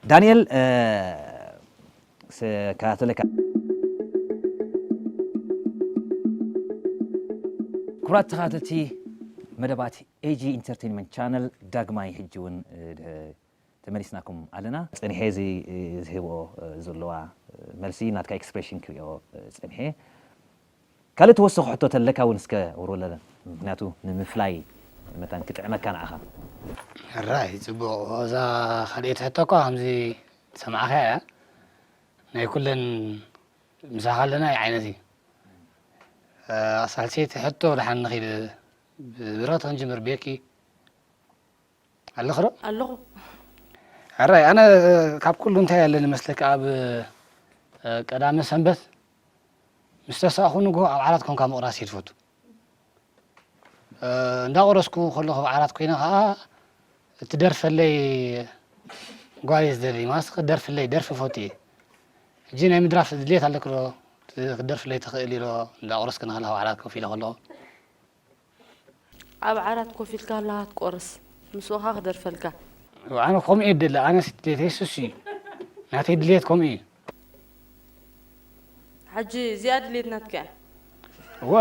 ዳንኤል፣ እ፣ ስከታተለካ። ክቡራት ተኸታተልቲ መደባት ኤጂ ኢንተርቴይንመንት ቻነል፣ ዳግማይ ሕጂ እውን፣ እ፣ ድ-፣ ተመሊስናኩም ኣለና። ጸኒሐ እዚ፣ እ፣ ዝህቦ፣ እ፣ ዘለዋ፣ እ፣ መልሲ ናትካ ኤክስፕሬሽን ክሪኦ፣ እ፣ ጸኒሐ። ካልእ ተወሰኺ ሕቶ ተለካ እውን እስከ ወርውረለን። ምኽንያቱ ንምፍላይ መታን ክጥዕመካ ንዓኻ። ሕራይ፣ ጽቡቕ። እዛ ካልኣይቲ ሕቶ እኳ ከምዚ ዝሰማዕኻያ እያ። ናይ ኩለን ምሳኻ ኣለና ዓይነት እዩ። እ፣ ሳልሰይቲ ሕቶ ደሓን ንኺድ ብ-፣ ብረት ክንጅምር ቤኪ። ኣለኺ ዶ? ኣለኹ። ሕራይ፣ ኣነ ካብ ኩሉ እንታይ ኣለኒ መስለካ፣ ኣብ፣ እ፣ ቀዳመ ሰንበት ምስ ተሳእኹ ንግሆ ኣብ ዓራት ኮንካ ምቕራስ እየ ትፈቱ። እ፣ እንዳቑረስኩ ከለኹ ኣብ ዓራት ኮይነ ኸዓ እትደርፈለይ ጓል እየ ዝደሊ፣ ማለት ክትደርፍለይ ደርፊ እፈቱ እየ። ሕጂ ናይ ምድራፍ ድሌት ኣለኪ ዶ? ክትደርፍለይ ትኽእሊ ዶ? እንዳቑረስኪ ንኸላ ኣብ ዓራት ኮፍ ኢለ ከለኹ። ኣብ ዓራት ኮፍ ኢልካ ከለኻ ትቆርስ፣ ምስኡ ኸኣ ክደርፈልካ። ኣነ ከምኡ እየ ዝደሊ፣ ኣነስ ድሌተይ እሱ እዩ። ናተይ ድሌት ከምኡ እዩ። ሕጂ እዚኣ ድሌት ናትካ እያ። እወ፣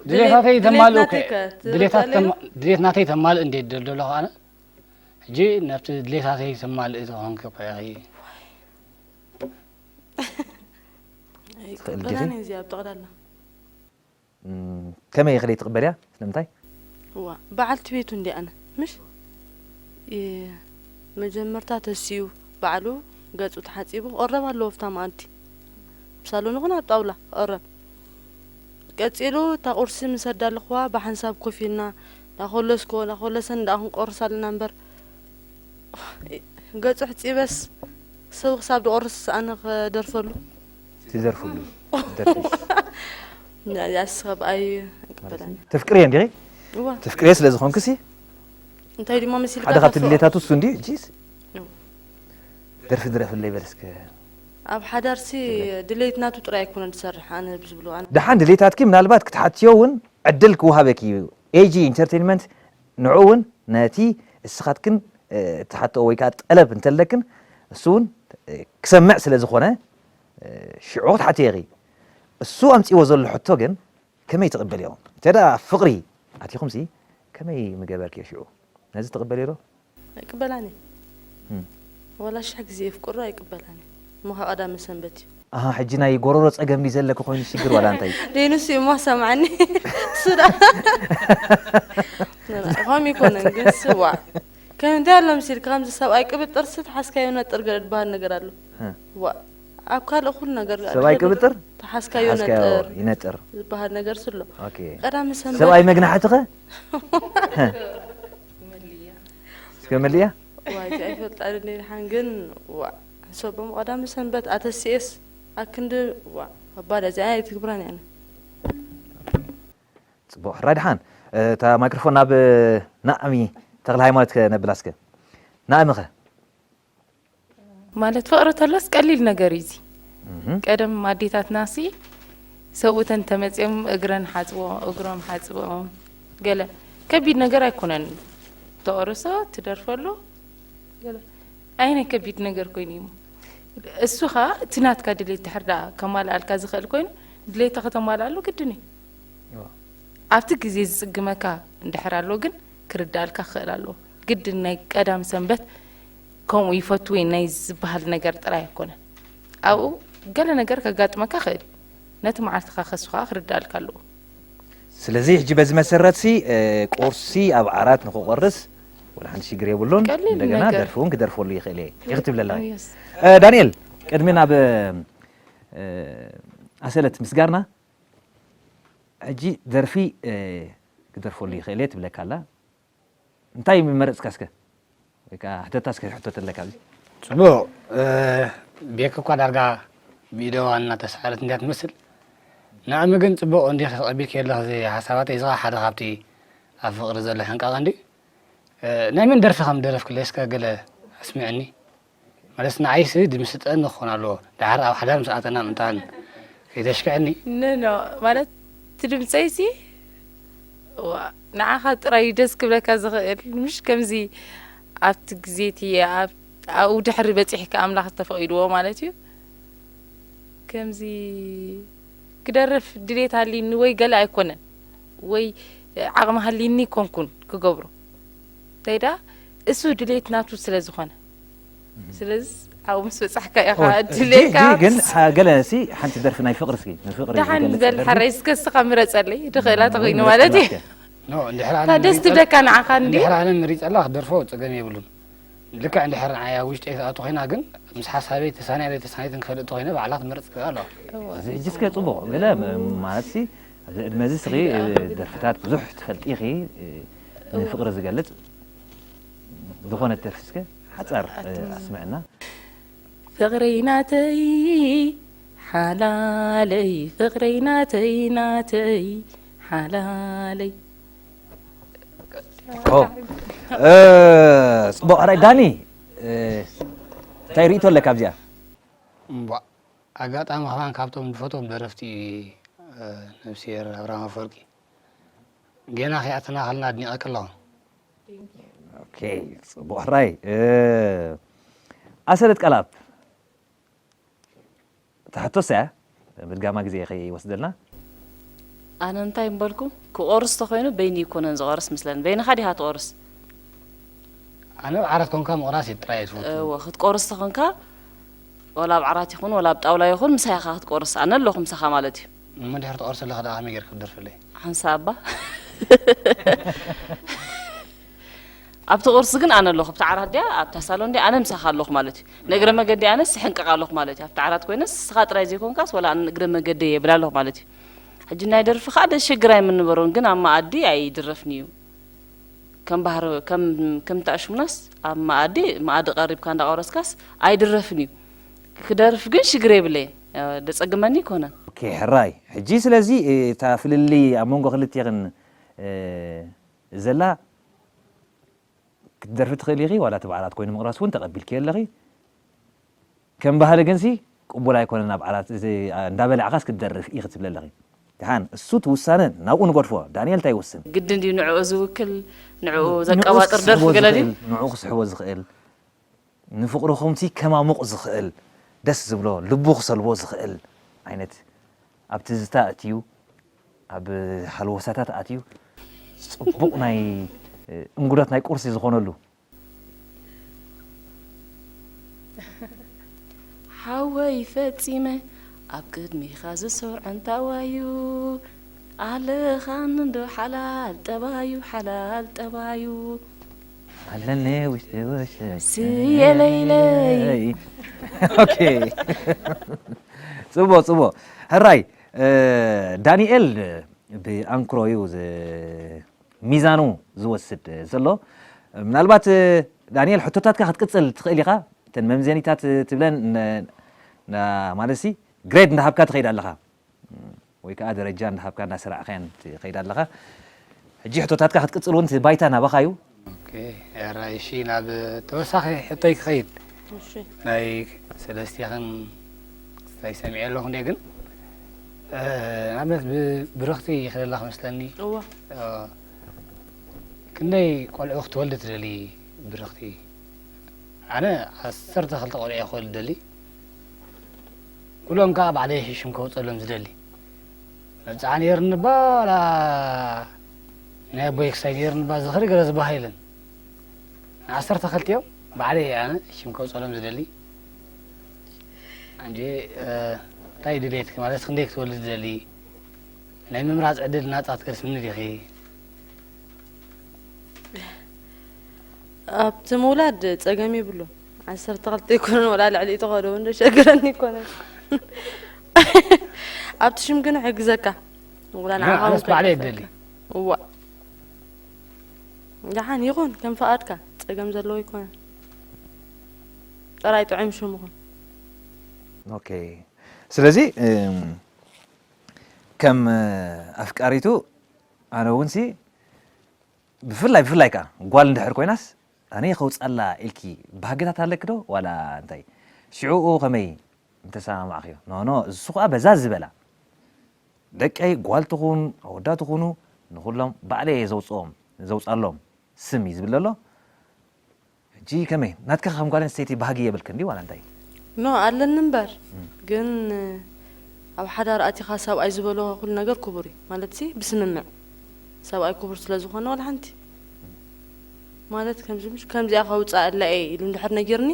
ድሌት፣ ድሌታተይ ድሌት ተማልእ እኮ ናተይ እየ። ከ ትርዳእ ድሌታት ኣለይ ዶ? ተማ-፣ ድሌት ናተይ ተማልእ እንዴ ዝደሊ ዘለኹ ኣነ? ሕጂ ናብቲ ድሌታተይ ተማልእ ተኾንኪ እኮ ኢኺ። ትኽእል ግዜ? ኣይቅበላን እየ እዚኣ ብጠቕላላ። እም፣ ከመይ ኢኺ ዘይትቕበልያ? ስለምንታይ? እዋ፣ በዓልቲ ቤቱ እንድየ ኣነ፣ ምሽ? እ፣ መጀመርታ ተሲኡ ባዕሉ ገጹ ተሓጺቡ ክቕረብ ኣለዎ ኣብታ መኣዲ። ኣብ ሳሎን ይኹን ኣብ ጣውላ ክቕረብ። ቀጺሉ እታ ቁርሲ ምስ ኣዳለኽዋ ብሓንሳብ ኮፍ ኢልና፣ እንዳኾለስክዎ፣ እንዳኾለሰን እንዳኣ ክንቆርስ ኣለና እምበር፣ ገጹ ኣሕጺበስ፣ ሰብ ክሳብ ዝቖርስ ኣነ ክደርፈሉ። ትደርፍሉ ደርፊ። ያ፣ ያ ሰብኣይ ማለት ኣይቅበላን። ተፍቅርዮ እንዲኺ? እዋ። ተፍቅርዮ ስለ ዝኾንክሲ? እንታይ ድማ መሲልካ ሓደ ካብቲ ተስፋ ድሌታቱ እሱ እንዲ፣ ጂስ? እው። ደርፊ ድረፍለይ በል እስከ። ኣብ ሓዳርሲ ድሌት ናቱ ጥራይ ኣይኮነን ዝሰርሕ፣ ኣነ ብዝብሎ ኣነ። ደሓን ድሌታትኪ ምናልባት ክትሓትዮ እውን ዕድል ክወሃበኪ እዩ። ኤጂ ኢንተርቴይንመንት ንዑ እውን ነቲ እስኻትክን፣ እ፣ እትሓትኦ ወይ ከዓ ጠለብ እንተለክን፣ እሱ እውን፣ እ፣ ክሰምዕ ስለ ዝኾነ፣ እ፣ ሽዑ ክትሓትዮ ኢኺ። እሱ ኣምጺእዎ ዘሎ ሕቶ ግን ከመይ ትቕበልዮ? እንተ ደኣ ፍቕሪ ኣቲኹምሲ ከመይ ምገበርክዮ ሽዑ? ነዚ ትቕበልዮ ዶ? ኣይቅበላን እየ። እም። ወላ ሽሕ ግዜ የፍቅሮ ኣይቅበላን እየ። እሞ ካብ ቀዳመ ሰንበት እዩ። ኣሃ፣ ሕጂ ናይ ጎረሮ ጸገም ድዩ ዘለኪ ኮይኑ ሽግር ዋላ እንታይ? ደይ ንሱ እዩ እሞ ሰምዓኒ። እሱ ደኣ። ከምኡ ኣይኮነን ግን ስዋ። ከም እንታይ ኣሎ መሲልካ ከምዚ ሰብኣይ ቅብጥርሲ ተሓዝካዮ ነጥር ገለ ዝበሃል ነገር ኣሎ። እ። ዋ። ኣብ ካልእ ኩሉ ነገር ሰብኣይ ድሕሪ ቅብጥር? ተሓዝካዮ ተሓዝካዮ ነጥር ይነጥር። ዝበሃል ነገርሲ ኣሎ። ኦኬ። ቀዳመ ሰንበት ሰብኣይ መግናሕቲ ኸ? እስከ መልያ? ዋይ፣ እዚ ኣይፈልጣ ድሌ ድሓን ግን፣ ዋ። ሰቦም ቀዳመ ሰንበት ኣተሲኤስ ኣክንዲ፣ ዋ። ኣባዳ እዚኣ ኣይትግብራን እያ። ጽቡቕ። ሕራይ ድሓን። እታ ማይክሮፎን ናብ ናእሚ ተኽለ ሃይማኖት ከነብላ እስከ። ናእሚ ኸ? ማለት ፍቕሪ ተሎስ ቀሊል ነገር እዩ እዚ። እህ። ቀደም ኣዴታትናሲ ሰብኡተን ተመጺኦም እግረን ሓጽቦ፣ እግሮም ሓጽቦም። ገለ ከቢድ ነገር ኣይኮነን። ተቆርሶ፣ ትደርፈሉ፣ ገለ ኣይነ ከቢድ ነገር ኮይኑ እዩ። እሱ ኸኣ እቲ ናትካ ድሌት ድሕር ደኣ ከማልኣልካ ዝኽእል ኮይኑ፣ ድሌታ ከተማልኣሉ ግድን እዩ። እዋ። ኣብቲ ግዜ ዝጽግመካ እንድሕር ኣሎ ግን ክርዳኣልካ ክኽእል ኣለዎ። ግድን ናይ ቀዳም ሰንበት ከምኡ ይፈቱ ወይ ናይ ዝበሃል ነገር ጥራይ ኣይኮነን። ኣብኡ ገለ ነገር ከጋጥመካ ይኽእል እዩ። ነቲ መዓልትኻ ከሱ ኸኣ ክርዳኣልካ ኣለዎ። ስለዚ ሕጂ በዚ መሰረትሲ፣ እ፣ ቁርሲ ኣብ ዓራት ንኽቆርስ ወላ ሓንቲ ሽግር የብሉን። ቀሊል እንደገና ነገር። ደርፊ እውን ክደርፈሉ ይኽእል እየ። ኢኺ ትብለላ። የስ። እ፣ ዳንኤል፣ ቅድሚ ናብ፣ እ፣ ኣሰለት ምስጋርና፣ ሕጂ ደርፊ፣ እ፣ ክደርፈሉ ይኽእል እየ ትብለካ ኣላ። እንታይ ምመረጽካ እስከ? ወይ ከኣ ሕተታ እስከ ሕቶ ተለካ ኣብዚ። ጽቡቕ፣ እ፣ ቤኪ እኳ ዳርጋ ብኢደዋ እናተሳዕረት እንድያ ትመስል። ንዓሚ ግን ጽቡቕ እንዲኺ ተቐቢልኪ ኣለኺ እዚ ሓሳባተይ። እዚ ኸኣ ሓደ ካብቲ ኣብ ፍቕሪ ዘሎ ሕንቃቐ እንድዩ። እ፣ ናይ መን ደርፊ ከም ደረፍክለይ እስከ ገለ ኣስምዕኒ። ማለት ንዓይሲ ድምስጠኒ ክኾን ኣለዎ። ደሓር ኣብ ሓዳር ምስ ኣተና ምእንታን ከይተሽክዕኒ። ኖ፣ ኖ፣ ማለት እቲ ድምጸይሲ፣ ዋ፣ ንዓኻ ጥራይ እዩ ደስ ክብለካ ዝኽእል። ምሽ ከምዚ ኣብቲ ግዜ እቲ ኣብ-፣ ኣብኡ ድሕሪ በጺሕካ ኣምላኽ ተፈቒድዎ ማለት እዩ። ከምዚ ክደርፍ ድሌት ሃልይኒ ወይ ገለ ኣይኮነን፣ ወይ ዓቕሚ ሃልይኒ ኮንኩን ክገብሮ። እንታይ ደኣ፣ እሱ ድሌት ናቱ ስለ ዝኾነ። ስለዚ ኣብኡ ምስ በጻሕካ ኢኻ ኦ፣ ድሌካ። ጂ-፣ ጂ-፣ ግን፣ አ፣ ገለ ሲ ሓንቲ ደርፊ ናይ ፍቕሪ እስኪ፣ ንፍቕሪ ደሓን ዝገልጽ በል ደርፊ። ሓራይ፣ እስከ እስኻ ምረጸለይ፣ ድኽእላ ተኾይኑ ምረጽ ማለት እዩ። እስከ። ኖ፣ እንድሕር ኣነ እታ ደስ ምሪጸ-፣ ትብለካ ንዓኻ እንድዩ። እንድሕር ኣነ ምሪጸላ ክደርፎ ጸገም የብሉን። ልክዕ እንድሕር ንዓይ ኣብ ውሽጠይ ትኣቱ ኮይና ግን፣ ምስ ሓሳበይ ተሳንያ ዘይተሳንየትን ክፈልጥ ተኾይነ፣ ባዕላ ትመርጽ ክኽእል ኣለዋ። እወ። እዚ ሕጂ እስከ ጽቡቕ፣ ገለ ም-፣ ማለት ሲ፣ ኣብዚ ዕድመ እዚ ስኺ፣ እ፣ ደርፍታት ብዙሕ ትፈልጢ ኢኺ፣ እ፣ ንፍቕሪ ዝገልጽ ዝኾነት ደርፊ እስከ ሓጻር፣ እ፣ ኣስምዕና። ፍቕረይ ናተይ ሓላለይ፣ ፍቕረይ ናተይ፣ ናተይ ሓላለይ። ኦ፣ እ፣ ጽቡቕ። ሕራይ ዳኒ፣ እ፣ እንታይ ርእይቶ ኣለካ ኣብዚኣ? እምቧ፣ ኣጋጣሚ ከማን ካብቶም ዝፈትዎም ደረፍቲ፣ እ፣ ነብስሄር ኣብርሃም ኣፈወርቂ፣ ጌና ከይኣተና ከለና ኣድኒቐካ ኣለኹ። ኦኬ፣ ጽቡቕ ሕራይ። እ፣ ኣሰለት ቀላብ፣ እታ ሕቶስ እያ፣ ምድጋማ ግዜ ከይወስደልና። ኣነ እንታይ እምበልኩ፣ ክቆርስ ተኾይኑ በይኑ ይኮነን ዝቆርስ ምስለኒ። በይንኻ ዲኻ ትቆርስ? ኣነ ኣብ ዓራት ኮንካ ምቑራስ እዩ ጥራይ እየ ዝፈቱ። እወ፣ ክትቆርስ ተኾንካ፣ ወላ ኣብ ዓራት ይኹን፣ ወላ ኣብ ጣውላ ይኹን፣ ምሳይ ኢኻ ክትቆርስ። ኣነ ኣለኹ ምሳኻ ማለት እዩ። እሞ እንድሕር ትቆርስ ኣለኻ ደኣ ከመይ ጌርካ ክትደርፈለይ? ሓንሳእ እባ። ኣብቲ ቁርሲ ግን ኣነ ኣለኹ፣ ኣብቲ ዓራት ድያ፣ ኣብታ ሳሎን ድያ፣ ኣነ ምሳኻ ኣለኹ ማለት እዩ። ንእግረ መገዲ ኣነስ ይሕንቀቕ ኣለኹ ማለት እዩ። ኣብቲ ዓራት ኮይነስ ንስኻ ጥራይ ዘይኮንካስ፣ ወላ ኣነ ንእግረ መገደይ የብል ኣለኹ ማለት እዩ። ሕጂ ናይ ደርፊ ኸኣ ደስ ሽግር ኣይምንበሮን፣ ግን ኣብ መኣዲ ኣይድረፍን እዩ። ከም ባህሪ፣ ከም፣ ከም ተኣሽሙናስ ኣብ መኣዲ፣ መኣዲ ቀሪብካ እንዳቆረስካስ ኣይድረፍን እዩ። ክደርፍ ግን ሽግር የብለይን። ደጸግመኒ ኣይኮነን። ኦኬ፣ ሕራይ። ሕጂ ስለዚ፣ እታ ፍልልይ ኣብ መንጎ ክልቴኽን፣ እ፣ ዘላ ክትደርፊ ትኽእሊ ኢኺ፣ ዋላ እቲ በዓላት ኮይኑ ምቕራስ እውን ተቐቢልኪ ኣለኺ። ከም ባህሊ ግንሲ ቅቡል ኣይኮነን፣ ኣብ በዓላት እዚ እንዳበላዕኻስ ክትደርፍ ኢኺ ትብሊ ኣለኺ። ደሓን፣ እሱ እቲ ውሳነ ናብኡ ንገድፎ። ዳንኤል እንታይ ይውስን? ግድን ድዩ ንዕኡ ዝውክል፣ ንዕኡ ንዕኡ ዘቀባጥር ክስሕቦ ደርፊ ገለ ድዩ? ዝኽእል፣ ንዕኡ ክስሕቦ ዝኽእል፣ ንፍቕርኹምሲ ከማሙቕ ዝኽእል፣ ደስ ዝብሎ፣ ልቡ ክሰልቦ ዝኽእል ዓይነት ኣብ ትዝታ ኣእትዩ፣ ኣብ ሃልወሳታት ኣትዩ፣ ጽቡቕ ናይ፣ እ፣ እንጉዳት ናይ ቁርሲ ዝኾነሉ። ሓወይ ፈጺመ ኣብ ቅድሚኻ ዝሰርዖ እንታዋዩ ኣለኻን እንዶ ሓላል ጠባዩ፣ ሓላል ጠባዩ። ኣለኒ ውሽጢ ውሽጢ ስየ ለይለይ። ኦኬ። ጽቡቕ፣ ጽቡቕ። ሕራይ፣ እ፣ ዳንኤል ብኣንክሮ እዩ ዝ-፣ ሚዛኑ ዝወስድ ዘሎ። ምናልባት፣ እ፣ ዳንኤል፣ ሕቶታትካ ክትቅጽል ትኽእል ኢኻ። እተን መምዘኒታት ትብለን ን-፣ ና-፣ ማለት ሲ፣ ግሬድ እንዳሃብካ ትኸይድ ኣለኻ። ወይ ከኣ ደረጃ እንዳሃብካ እንዳሰራዕካየን ትኸይድ ኣለኻ። ሕጂ ሕቶታትካ ክትቅጽል እውን እቲ ባይታ ናባኻ እዩ። ኦኬ፣ ሕራይ፣ እሺ፣ ናብ ተወሳኺ ሕቶይ ክኸይድ። እሺ። ናይ ሰለስቲኽን ክስታይ ሰሚዐ ኣለኹ እንዴ፣ ግን፣ እ፣ ንኣብነት ብ-፣ ብርኽቲ ይኽእል ኣለኻ መስለኒ። እወ። እ፣ ክንደይ ቆልዑ ክትወልዲ ትደሊ ብርኽቲ? ኣነ ዓሰርተ ክልተ ቆልዑ እየ ክወልድ ደሊ። ኩሎም ከኣ ባዕለይ ሽም ከውጸሎም ዝደሊ። መብጽዓ ነይርኒ እባ ዋላ ናይ ኣቦይ ክሳይ ነይርኒ እባ ዝኽሪ ገለ ዝበሃ የለን። ንዓሰርተ ክልቲኦም ባዕለይ እየ ኣነ ሽም ከውጸሎም ዝደሊ። እንጂ፣ እ፣ እንታይ ድሌትኪ? ማለት ክንደይ ክትወልዲ ትደሊ? ናይ ምምራጽ ዕድል ናጻ ትከስብኒ ዲኺ? ኣብቲ ምውላድ ጸገም የብሉን። ዓሰርተ ክልተ ኣይኮነን፣ ወላ ልዕሊኡ ተኸዶ እንዶ ሸግረኒ ኣይኮነን። ኣብቲ ሽም ግን እሕግዘካ። ወላ ንዓኻ ኣነስ እውን ባዕለይ ክሕግዘካ። እደሊ። እዋ። ደሓን ይኹን፣ ከም ፍቓድካ። ጸገም ዘለዎ ኣይኮነን። ጥራይ ጥዑም ሽም ይኹን። ኦኬ። ስለዚ፣ እም፣ ከም ኣፍቃሪቱ ኣነ እውን ሲ ብፍላይ ብፍላይ ከኣ ጓል እንድሕር ኮይናስ ኣነ ከውፃላ ኢልኪ ባህግታት ኣለኪ ዶ ዋላ እንታይ? ሽዕኡ ከመይ እንተሰማማዕኽዮ? ኖኖ እሱ ከኣ በዛ ዝበላ ደቀይ ጓል ትኹን ኣወዳ ትኹኑ ንኹሎም ባዕለ እየ ዘውፅኦም ዘውፃሎም ስም እዩ ዝብል ዘሎ። ሕጂ ከመይ ናትካ ከም ጓል ኣንስተይቲ ባህጊ የብልክን ድዩ ዋላ እንታይ? ኖ ኣለኒ እምበር ግን ኣብ ሓዳር ኣቲኻ ሰብኣይ ዝበሎ ኩሉ ነገር ክቡር እዩ ማለት ሲ ብስምምዕ ሰብኣይ ክቡር ስለ ዝኾነ ዋላ ሓንቲ ማለት ከምዚ ምሽ ከምዚኣ ከውፅኣላ እየ ኢሉ እንድሕር ነጊርኒ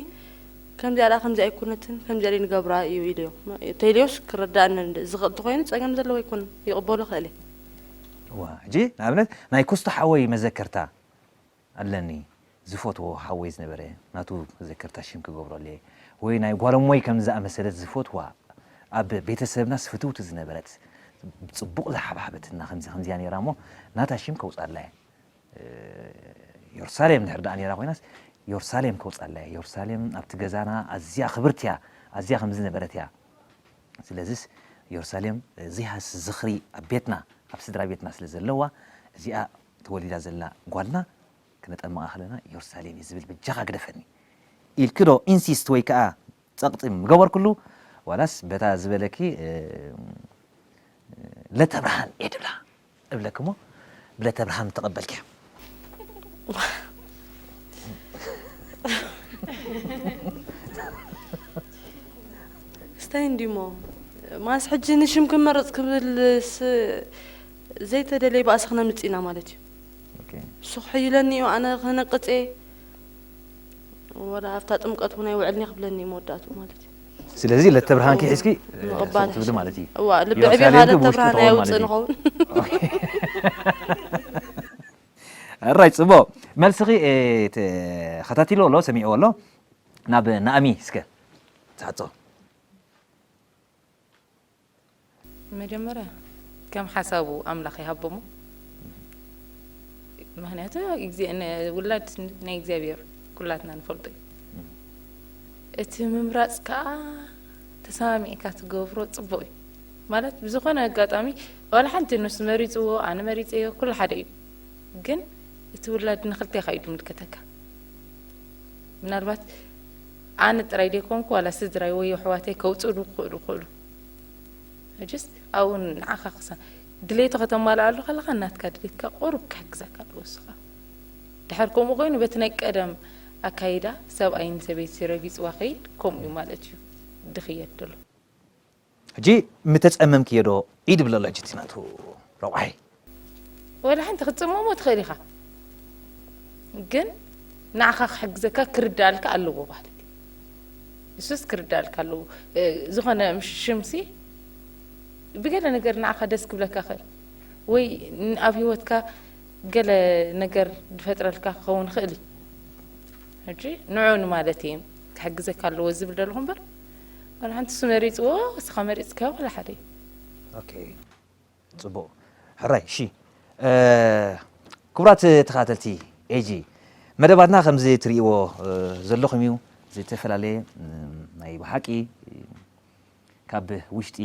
ከምዚኣ ደኣ ከምዚኣ ኣይኮነትን ከምዚኣ ደይ ንገብራ እዩ ኢለዮ ተይልዮስ ክረዳእኒ ዝኽእል ተኾይኑ ፀገም ዘለዎ ኣይኮነን ይቕበሎ ክእል እየ ዋ ሕጂ ንኣብነት ናይ ኩስቶ ሓወይ መዘከርታ ኣለኒ ዝፈትዎ ሓወይ ዝነበረ ናቱ ዘከርታ ሽም ክገብረሉ እየ ወይ ናይ ጓለሞይ ከም ዝኣመሰለት ዝፈትዋ ኣብ ቤተሰብናስ ፍትውቲ ዝነበረት ጽቡቕ ዝሓብሓበትና ከምዚ ከምዚያ ነይራ እሞ ናታ ሽም ከውጻላ እየ ዮርሳሌም ድሕር ደኣ ነይራ ኮይናስ ዮርሳሌም ከውጻላ እየ ዮርሳሌም ኣብቲ ገዛና ኣዝያ ክብርቲ እያ ኣዝያ ከምዚ ነበረት እያ ስለዚስ ዮርሳሌም ዘይሃስ ዝኽሪ ኣብ ቤትና ኣብ ስድራ ቤትና ስለ ዘለዋ እዚኣ ተወሊዳ ዘላ ጓልና ክነጠምቓ ከለና ዮርሳሌም እዩ ዝብል በጃኻ ግደፈኒ ኢልኪ ዶ ኢንሲስት ወይ ከዓ ጸቕጢ ምገበርክሉ ዋላስ በታ ዝበለኪ ለተ ብርሃን እየ ድብላ እብለኪ እሞ ብለተ ብርሃን ተቐበልኪያ ስታይ እንዲሞ ማስ ሕጂ ንሽም ክመርፅ ክብልስ ዘይተደለየ ባእሲ ክነምፅእ ኢና ማለት እዩ እሱ ክሕይለኒ እዩ ኣነ ክነቅፅ እየ ወላ ኣብታ ጥምቀት እውን ኣይውዕልኒ ክብለኒ እዩ መወዳእትኡ ማለት እዩ ስለዚ ለተብርሃንኪ ሒዝኪ ምቕባል ትብሊ ማለት እዩ እዋ ልቢ ዕቢኻ ለተብርሃን ኣየውፅእ ንኸውን ራይ ፅቡቅ መልስኺ ተኸታቲሎ ኣሎ ሰሚዕዎ ኣሎ ናብ ናእሚ እስከ ትሓቶ መጀመርያ ከም ሓሳቡ ኣምላኽ ይሃቦሞ ምክንያቱ ውላድ ናይ እግዚኣብሔር ኩላትና ንፈልጦ እዩ እቲ ምምራፅ ከዓ ተሰማሚዕካ ትገብሮ ፅቡቅ እዩ ማለት ብዝኾነ ኣጋጣሚ ዋላ ሓንቲ ንሱ መሪፅዎ ኣነ መሪፀዮ ኩሉ ሓደ እዩ ግን እቲ ውላድ ንክልቴኻ እዩ ድምልከተካ ምናልባት ኣነ ጥራይ ደይኮንኩ ዋላ ስድራይ ወይ ኣሕዋተይ ከውፅእሉ ክኽእሉ ይኽእሉ ሕጅስ ኣብኡ ንዓኻ ክሳ ድሌቱ ከተማልኣሉ ከለኻ ናትካ ድሌትካ ቁሩብ ክሕግዘካ ኣለዎ እስኻ ድሕር ከምኡ ኮይኑ በቲ ናይ ቀደም ኣካይዳ ሰብኣይ ንሰበይቲ ረጊፅዋ ከይድ ከምኡ እዩ ማለት እዩ ድኽየድ ደሎ ሕጂ ምተጸመምክዮ ዶ ኢድ ብለሎ ሕጂ እቲ ናቱ ረቋሒ ወላ ሓንቲ ክትጽመሞ ትኽእል ኢኻ ግን ንዓኻ ክሕግዘካ ክርዳኣልካ ኣለዎ ባህል እሱስ ክርዳኣልካ ኣለዎ ዝኾነ ሽምሲ ብገለ ነገር ንዓኻ ደስ ክብለካ ክእል ወይ ኣብ ህይወትካ ገለ ነገር ዝፈጥረልካ ክኸውን ይኽእል እዩ ሕጂ ንዑ ንማለት እየ ክሕግዘካ ኣለዎ ዝብል ዘለኹ እምበር ዋላ ሓንቲ እሱ መሪፅዎ እስኻ መሪፅካዮ ዋላ ሓደ እዩ ኦኬ ፅቡቕ ሕራይ እሺ ክቡራት ተኸታተልቲ ኤጂ መደባትና ከምዚ ትርእይዎ ዘለኹም እዩ ዝተፈላለየ ናይ ብሓቂ ካብ ውሽጢ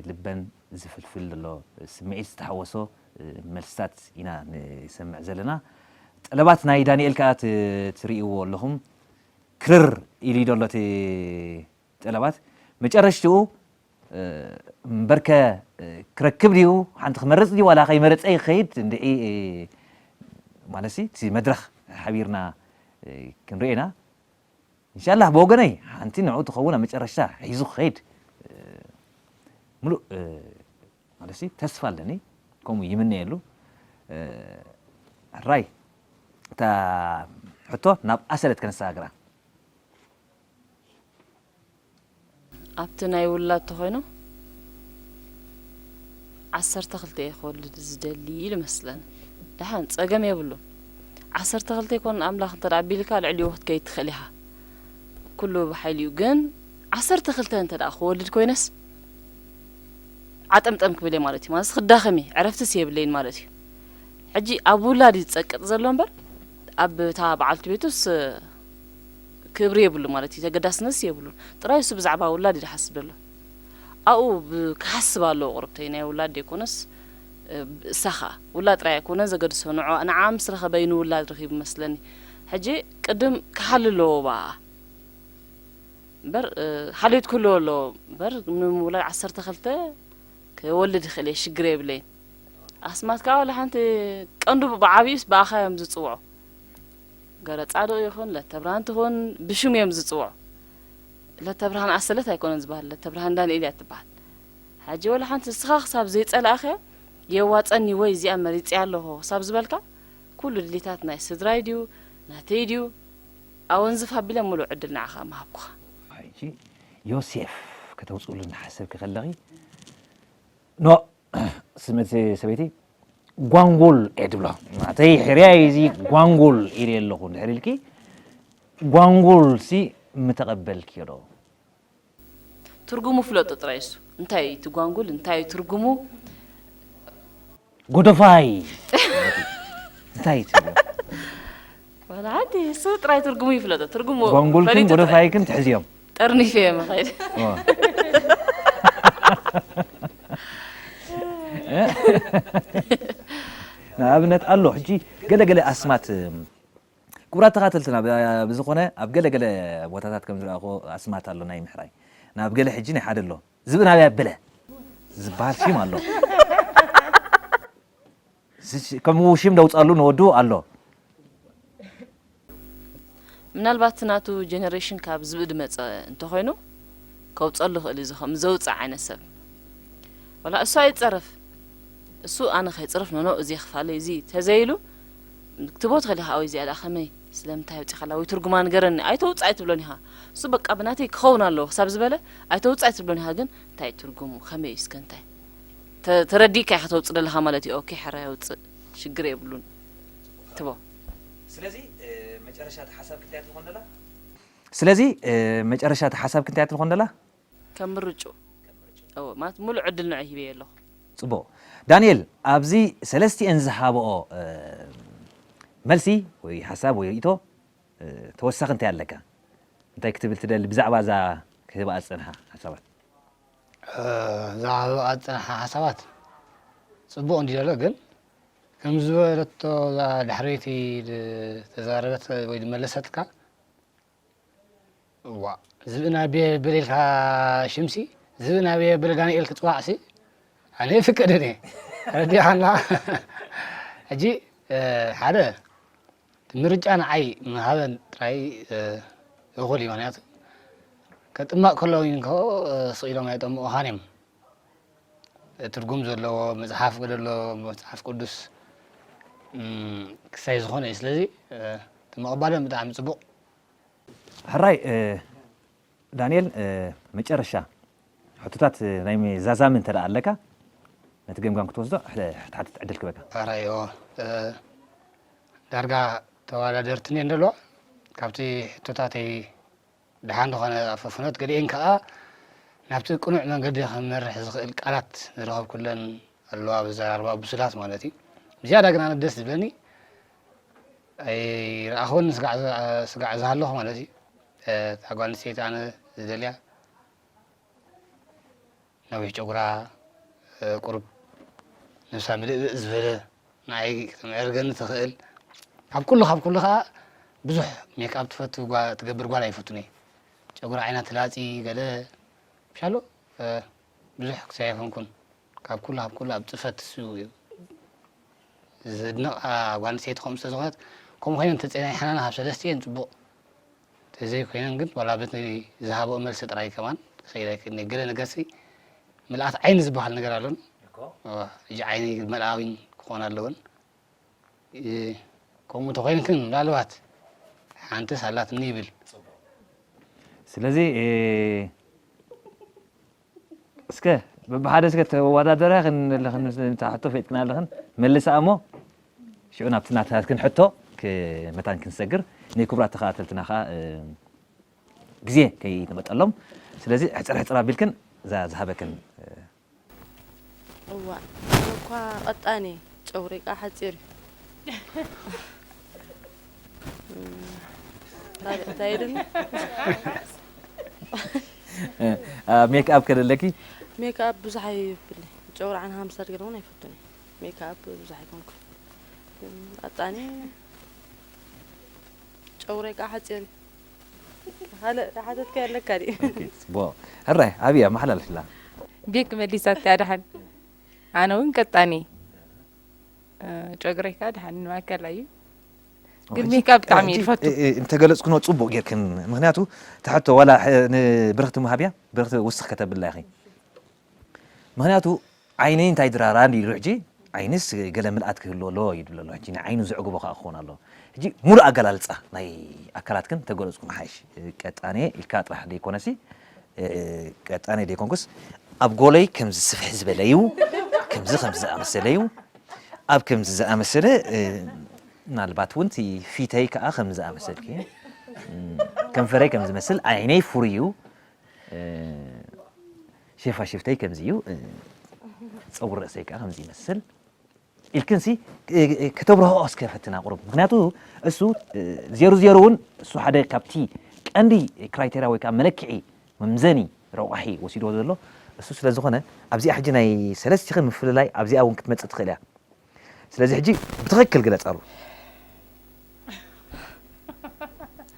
ልበን ዝፍልፍል ዘሎ ስምዒት ዝተሓወሶ መልስታት ኢና ንሰምዕ ዘለና ጠለባት ናይ ዳንኤል ከዓ ትርእይዎ ኣለኹም ክርር ኢሉ ዘሎ እቲ ጠለባት መጨረሽትኡ እምበርከ ክረክብ ድዩ ሓንቲ ክመርፅ ድዩ ዋላ ከይመረፀ ይኸይድ እንድዒ ማለት እቲ መድረኽ ሓቢርና ክንርኢ ኢና እንሻላህ ብወገነይ ሓንቲ ንዑ ትኸውን ኣብ መጨረሽታ ሒዙ ክኸይድ ሙሉእ ማለት ተስፋ ኣለኒ ከምኡ ይምነየሉ ራይ እታ ሕቶ ናብ ኣሰለት ከነሰጋግራ ኣብቲ ናይ ውላድ ተኾይኑ ዓሰርተ ክልተ እየ ክወልድ ዝደሊ ኢሉ መስለኒ። ደሓን ጸገም የብሉን። ዓሰርተ ክልተ ይኮን ኣምላኽ እንተ ደኣ ኣቢልካ ልዕሊኡ ክትከይድ ትኽእል ኢኻ። ኩሉ ብሓይሊ እዩ። ግን ዓሰርተ ክልተ እንተ ደኣ ክወልድ ኮይነስ ዓጠምጠም ክብል እየ ማለት እዩ። ማለት ክዳኸም እየ። ዕረፍትስ የብለይን ማለት እዩ። ሕጂ ኣብ ውላድ እዩ ዝጸቅጥ ዘሎ እምበር ኣብ እታ በዓልቲ ቤቱስ ክብሪ የብሉ ማለት እዩ ተገዳስነትስ የብሉን ጥራይ እሱ ብዛዕባ ውላድ እዩ ዝሓስብ ዘሎ ኣብኡ ብ- ክሓስብ ኣለዎ ቁርብተይ ናይ ውላድ ደይኮነስ እ፣ እሳ ኸኣ ውላድ ጥራይ ኣይኮነ ዘገድሶ ንዖ ንዓ ምስ ረኸበ እዩ ንውላድ ረኺቡ መስለኒ። ሕጂ ቅድም ክሓሉ ኣለዎ ብኣ እምበር እ፣ ሓልዮት ክህልዎ ኣለዎ እምበር ምንም ውላድ ዓሰርተ ክልተ ክወልድ ይኽእል እየ ሽግር የብለይን። ኣስማት ከኣ ዋላ ሓንቲ ቀንዱ ብዓብዩስ ብኣኻ እዮም ዝጽውዑ። ገረጻድቕ ይኹን ለተብርሃን ትኹን ብሽም እዮም ዝጽውዑ። ለተብርሃን ኣሰለት ኣይኮነን ዝበሃል ለተብርሃን ዳንኤል እያ ትበሃል። ሕጂ ወላ ሓንቲ ንስኻ ክሳብ ዘይጸላእኻዮ የዋጸኒ ወይ እዚኣ መሪጸያ ኣለኹ ክሳብ ዝበልካ ኩሉ ድሌታት ናይ ስድራይ ድዩ ናተይ ድዩ ኣወንዝፍ ኣቢለ ሙሉእ ዕድል ንዓኻ ምሃብኩኻ። ሕጂ ዮሴፍ ከተውፅእሉ እናሓሰብኪ ከለኺ ኖ ስምዕቲ ሰበይቲ ጓንጉል እየ ትብሎ ማለተይ ሕርያይ እዚ ጓንጉል ኢለ ኣለኹ እንድሕር ኢልኪ ጓንጉል ሲ ምተቐበልክዮ ዶ ትርጉሙ ፍለጦ ጥራይ እሱ እንታይ እዩ እቲ ጓንጉል እንታይ እዩ ትርጉሙ ጎደፋይ እንታይ እዩ ትብሎ ዋላ ሓንቲ እሱ ጥራይ ትርጉሙ ይፍለጦ ትርጉሙ ጓንጉልክን ፈሊጡ ጥራይ ጎደፋይክን ትሕዝዮም ጠርኒፈ እየ መኸይድ ንኣብነት ኣሎ ሕጂ ገለገለ ኣስማት ክቡራት ተኻተልትና ብዝኾነ ኣብ ገለገለ ቦታታት ከም ዝረኣኹ ኣስማት ኣሎ ናይ ምሕራይ ናብ ገለ ሕጂ ናይ ሓደ ኣሎ ዝብእ ናበይ ኣበለ ዝበሃል ሽም ኣሎ ከምኡ ሽም ደውፀሉ ንወዱ ኣሎ ምናልባት ናቱ ጀነሬሽን ካብ ዝብኢ ድመፀ እንተኾይኑ ከውፀሉ ይኽእል እዩ ከም ዘውፅእ ዓይነት ሰብ ወላ እሱ ኣይፀረፍ እሱ ኣነ ከይፅረፍ ኖኖ እዚ ክፋለይ እዚ ተዘይሉ ክትቦ ትኽእል ኢኻ ወይ እዚኣ ደኣ ከመይ ስለምንታይ ኣውፂኻላ ወይ ትርጉማ ንገረኒ ኣይተውፅእ ኣይትብሎን ኢኻ እሱ በቃ ብናተይ ክኸውን ኣለዎ ክሳብ ዝበለ ኣይተውፅእ ኣይትብሎን ኢኻ ግን እንታይ ትርጉሙ ከመይ እስከ እንታይ ተረዲእካ ኢኻ ተውፅእ ዘለኻ ማለት እዩ ኦኬ ሕራይ ኣውፅእ ሽግር የብሉን ትቦ ስለዚ መጨረሻ እቲ ሓሳብ ክንታይ ትኾን ደላ ስለዚ መጨረሻ እቲ ሓሳብ ክንታይ ትኾን ደላ ከም ምርጭኡ እወ ማለት ሙሉእ ዕድል ንዑ ሂበዮ ኣለኹ። ጽቡቕ ዳንኤል ኣብዚ ሰለስቲኤን ዝሃብኦ መልሲ ወይ ሓሳብ ወይ ርእይቶ ተወሳኺ እንታይ ኣለካ? እንታይ ክትብል ትደሊ ብዛዕባ እዛ ክህብኣ ዝጸንሓ ሓሳባት? እዛ ክህብኣ ዝጸንሓ ሓሳባት ጽቡቕ እንድዩ ዘሎ ግን ከም ዝበለቶ እዛ ዳሕረይቲ ዝተዛረበት ወይ ዝመለሰትካ እዋ ዝብኢ ናበየ በለ ኢልካ ሽምሲ ዝብኢ ናበየ በለ ዳንኤል ክፅዋዕሲ ኣነ ይፍቀደን እየ ረዲኻና ሕጂ ሓደ ምርጫ ንዓይ ምሃበን ጥራይ እኹል እዩ ምክንያቱ ከጥመቕ ከለዉ እንከ ስቕ ኢሎም ኣይጠምቑኻን እዮም ትርጉም ዘለዎ መፅሓፍ ገደሎ መፅሓፍ ቅዱስ ክሳይ ዝኾነ እዩ ስለዚ እቲ ምቕባሎም ብጣዕሚ ፅቡቕ ሕራይ ዳንኤል መጨረሻ ሕቶታት ናይ ዛዛሚ እንተ ኣለካ ነቲ ገምጋም ክትወስዶ ሕትሓትት ዕድል ክበካ ሕራይ ዳርጋ ተወዳደርትኒ እንደሎ ካብቲ ሕቶታተይ ደሓን ዝኾነ ኣፈፍኖት ገሊኤን ከኣ ናብቲ ቅኑዕ መንገዲ ክመርሕ ዝኽእል ቃላት ዝረኸብኩለን ኣለዋ ብዘራርባ ብሱላት ማለት እዩ ብዝያዳ ግን ኣነ ደስ ዝብለኒ ኣይረኣኽወን ስጋዕ ዝሃለኹ ማለት እዩ እታ ጓል ኣንስተይቲ ኣነ ዝደልያ ነዊሕ ጨጉራ ቁሩብ ነብሳ ምልእልእ ዝበለ ንዓይ ክትምዕርገኒ ትኽእል ካብ ኩሉ ካብ ኩሉ ከዓ ብዙሕ ሜክኣፕ ትፈቱ ትገብር ጓል ኣይፈቱን እየ ጨጉሪ ዓይና ትላፂ ገለ ምሻሎ ብዙሕ ክሳይ ኣይኮንኩን ካብ ኩሉ ካብ ኩሉ ኣብ ፅፈት እሱ እዩ ዝድነቕ ጓል ኣንስተይቲ ከምኡ ስለዝኾነት ከምኡ ኮይነ እንተፀናይሓና ካብ ሰለስቲኤን ፅቡቕ ተዘይኮይነን ግን ዋላ በቲ ዝሃበኦ መልሲ ጥራይ ከማን ክኸይድ ኣይክእልን እየ። ገለ ነገርሲ ምልኣት ዓይኒ ዝበሃል ነገር ኣሎን ሕጂ ዓይኒ መልኣዊን ክኾን ኣለወን ከምኡ ተኾይንክን ምናልባት ሓንትስ ኣላትኒ ይብል ስለዚ እስከ በብሓደ እስከ ተወዳደረ ክንለኽን ሕቶ ፈጥቅና ኣለኽን መልሳ እሞ ሽዑ ናብቲ ናታትክን ሕቶ መታን ክንሰግር ንክቡራት ተኸታተልትና ከዓ ግዜ ከይንመጠሎም ስለዚ ሕፅር ሕፅር ኣቢልክን እዛ ዝሃበክን እዋ እኳ ቀጣኒ ጨጉሪ ቃ ሓፂር እዩ ካልእ እንታይ ድኒ ሜክ ኣፕ ከደለኪ ሜክኣፕ ብዙሕ ኣይብልይ። ጨጉሪ ዓይኒ ሃምሳል ገለ እውን ኣይፈቱን እየ። ሜክኣፕ ብዙሕ ኣይኮንኩን። ግን ቀጣኒ ጨጉረይ ከዓ ሓፂር እዩ። ካልእ ሓተትካ ኣለካ ድዩ? ኦኬ፣ ጽቡቕ። ሕራይ፣ ኣብያ መሓላልፍላ። ቤክ መሊሳት እያ ደሓን። ኣነ እውን ቀጣኒ። እ፣ ጨጉረይ ከዓ ደሓን ማእከላይ እዩ። ግን ሕጂ፣ ሜክኣፕ ብጣዕሚ እየ ሕጂ፣ ዝፈቱ። እ፣ እ፣ እንተገለጽክኖ ጽቡቕ ጌርክን። ምኽንያቱ፣ እቲ ሕቶ ዋላ፣ እ፣ ንብርኽቲ ምሃብያ፣ ብርኽቲ ውስኽ ከተብላ ኢኺ። ምኽንያቱ ዓይነይ እንታይ ድራራ እንዲ ኢሉ ሕጂ ዓይንስ ገለ ምልኣት ክህልዎ ኣለዎ እዩ ድብሎ ኣሎ። ሕጂ ንዓይኑ ዘዕግቦ ከኣ ክኸውን ኣለዎ። ሕጂ ሙሉእ ኣገላልጻ ናይ ኣካላትክን ተገለጽኩም ሓይሽ። ቀጣኔ ኢልካ ጥራሕ ደይኮነሲ፣ እ፣ ቀጣኔ ደይኮንኩስ ኣብ ጎለይ ከምዚ ስፍሕ ዝበለ እዩ፣ ከምዚ ከምዚ ዝኣመሰለ እዩ፣ ኣብ ከምዚ ዝኣመሰለ፣ እ፣ ምናልባት እውን እቲ ፊተይ ከኣ ከምዚ ዝኣመሰልኪ፣ እ፣ ከንፈረይ ከም ዝመስል፣ ዓይነይ ፍሩይ እዩ። እ፣ ሸፋሽፍተይ ከምዚ እዩ፣ እ፣ ጸጉሪ ርእሰይ ከኣ ከምዚ ይመስል ኢልክንሲ፣ እ፣ እ፣ ከተብርሆ እስከ ፈትና ቁሩብ። ምኽንያቱ እሱ፣ እ፣ ዜሮ ዜሮ እውን እሱ ሓደ ካብቲ ቀንዲ ክራይቴርያ ወይ ከኣ መለክዒ መምዘኒ ረቋሒ ወሲድዎ ዘሎ እሱ ስለ ዝኾነ፣ ኣብዚኣ ሕጂ ናይ ሰለስቲኽን ምፍልላይ ኣብዚኣ እውን ክትመጽእ ትኽእል እያ። ስለዚ ሕጂ ብትኽክል ግለጻሉ።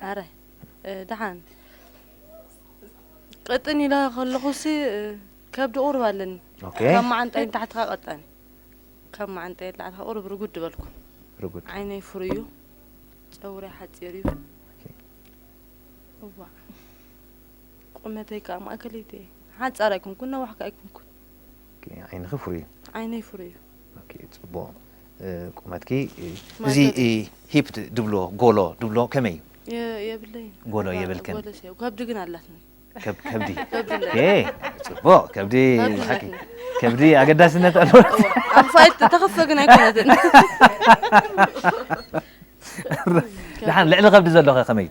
ኣረ፣ እ፣ ደሓን ቅጥን ኢለ ከለኹሲ፣ እ፣ ከብዲ ቁሩብ ኣለኒ። ኦኬ። ካብ መዓንጣይ ንታሕቲ ከኣ ቀጣኒ። ካብ መዓንጣይ ንላዕሊ ከኣ ቁሩብ ርጉድ በልኩ። ርጉድ። ዓይነይ ፍሩይ እዩ። ጸጉረይ ሓጺር እዩ። ኦኬ። እዋእ። ቁመተይ ከኣ ማእከለይቲ እየ። ሓጻር ኣይኮንኩን፣ ነዋሕ ከኣ ኣይኮንኩን። ኦኬ፣ ዓይንኺ ፍሩይ እዩ። ዓይነይ ፍሩይ እዩ። ኦኬ፣ ጽቡቕ። እ፣ ቁመትኪ፣ እ፣ እዚ፣ ማእከል። እ፣ ሂፕ ድ-፣ ድብሎ፣ ጎሎ ድብሎ ከመይ እዩ? የ-፣ የብለይን። ጎሎ የብልክን? ጎሎስ የብ-፣ ከብዲ ግን ኣላትኒ። ከብ-፣ ከብዲ? ከብዲ ኣለኒ። ኦኬ፣ ጽቡቕ። ከብዲ ከብዲ ሓቂ-፣ ኣለኒ። ከብዲ ኣገዳስነት ኣለዎ። እዋ፣ ኣኽፋይት ተኸፈ ግን ኣይኮነትን። ደሓን ልዕሊ ከብዲ ዘሎ ከ ከመይ?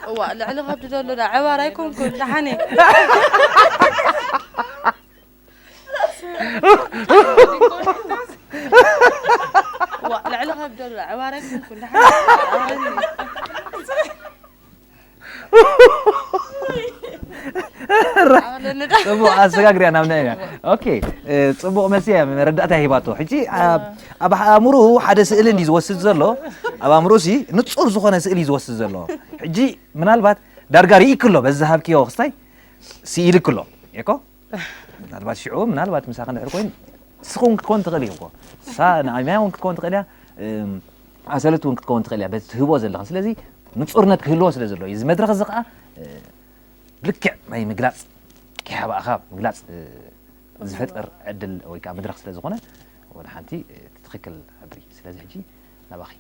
እዋ፣ ልዕሊ ከብዲ ዘሎ ዳ ዕባር ኣይኮንኩን፣ ደሓን እየ። እዋ፣ ልዕሊ ከብዲ ዘሎ ዕባር ኣይኮንኩን፣ ደሓን እየ። ጽቡቕ ኣሰጋግርያ ናብ ናይ ኦኬ፣ እ፣ ጽቡቕ መልሲ እያ መረዳእታ ሂባቶ። ሕጂ ኣብ፣ ኣብ ኣእምሮኡ ሓደ ስእሊ እንዲ ዝወስድ ዘሎ፣ ኣብ ኣእምሮኡ ሲ ንጹር ዝኾነ ስእሊ እዩ ዝወስድ ዘሎ። ሕጂ ምናልባት ዳርጋ ርኢክሎ በዚ ሃብክዮ ክስታይ ስኢልክሎ። እኮ ምናልባት ሽዑ ምናልባት ምሳኺ እንድሕር ኮይኑ ንስኺ እውን ክትኮን ትኽእል እዩ እኮ። ንሳ ንኣምያ እውን ክትኮን ትኽእል እያ፣ እም፣ ኣሰልት እውን ክትኮን ትኽእል እያ፣ በቲ ትህቦ ዘለኽን። ስለዚ ንጹርነት ክህልዎ ስለ ዘለዎ እዩ። እዚ መድረኽ እዚ ኸዓ፣ እ፣ ብልክዕ ናይ ምግላጽ፣ ኪሓባእኻ ምግላጽ፣ እ፣ ዝፈጥር ዕድል ወይ ከዓ መድረኽ ስለ ዝኾነ፣ ወደ ሓንቲ፣ እ፣ ትኽክል ሕድሪ። ስለዚ ሕጂ ናባኺ።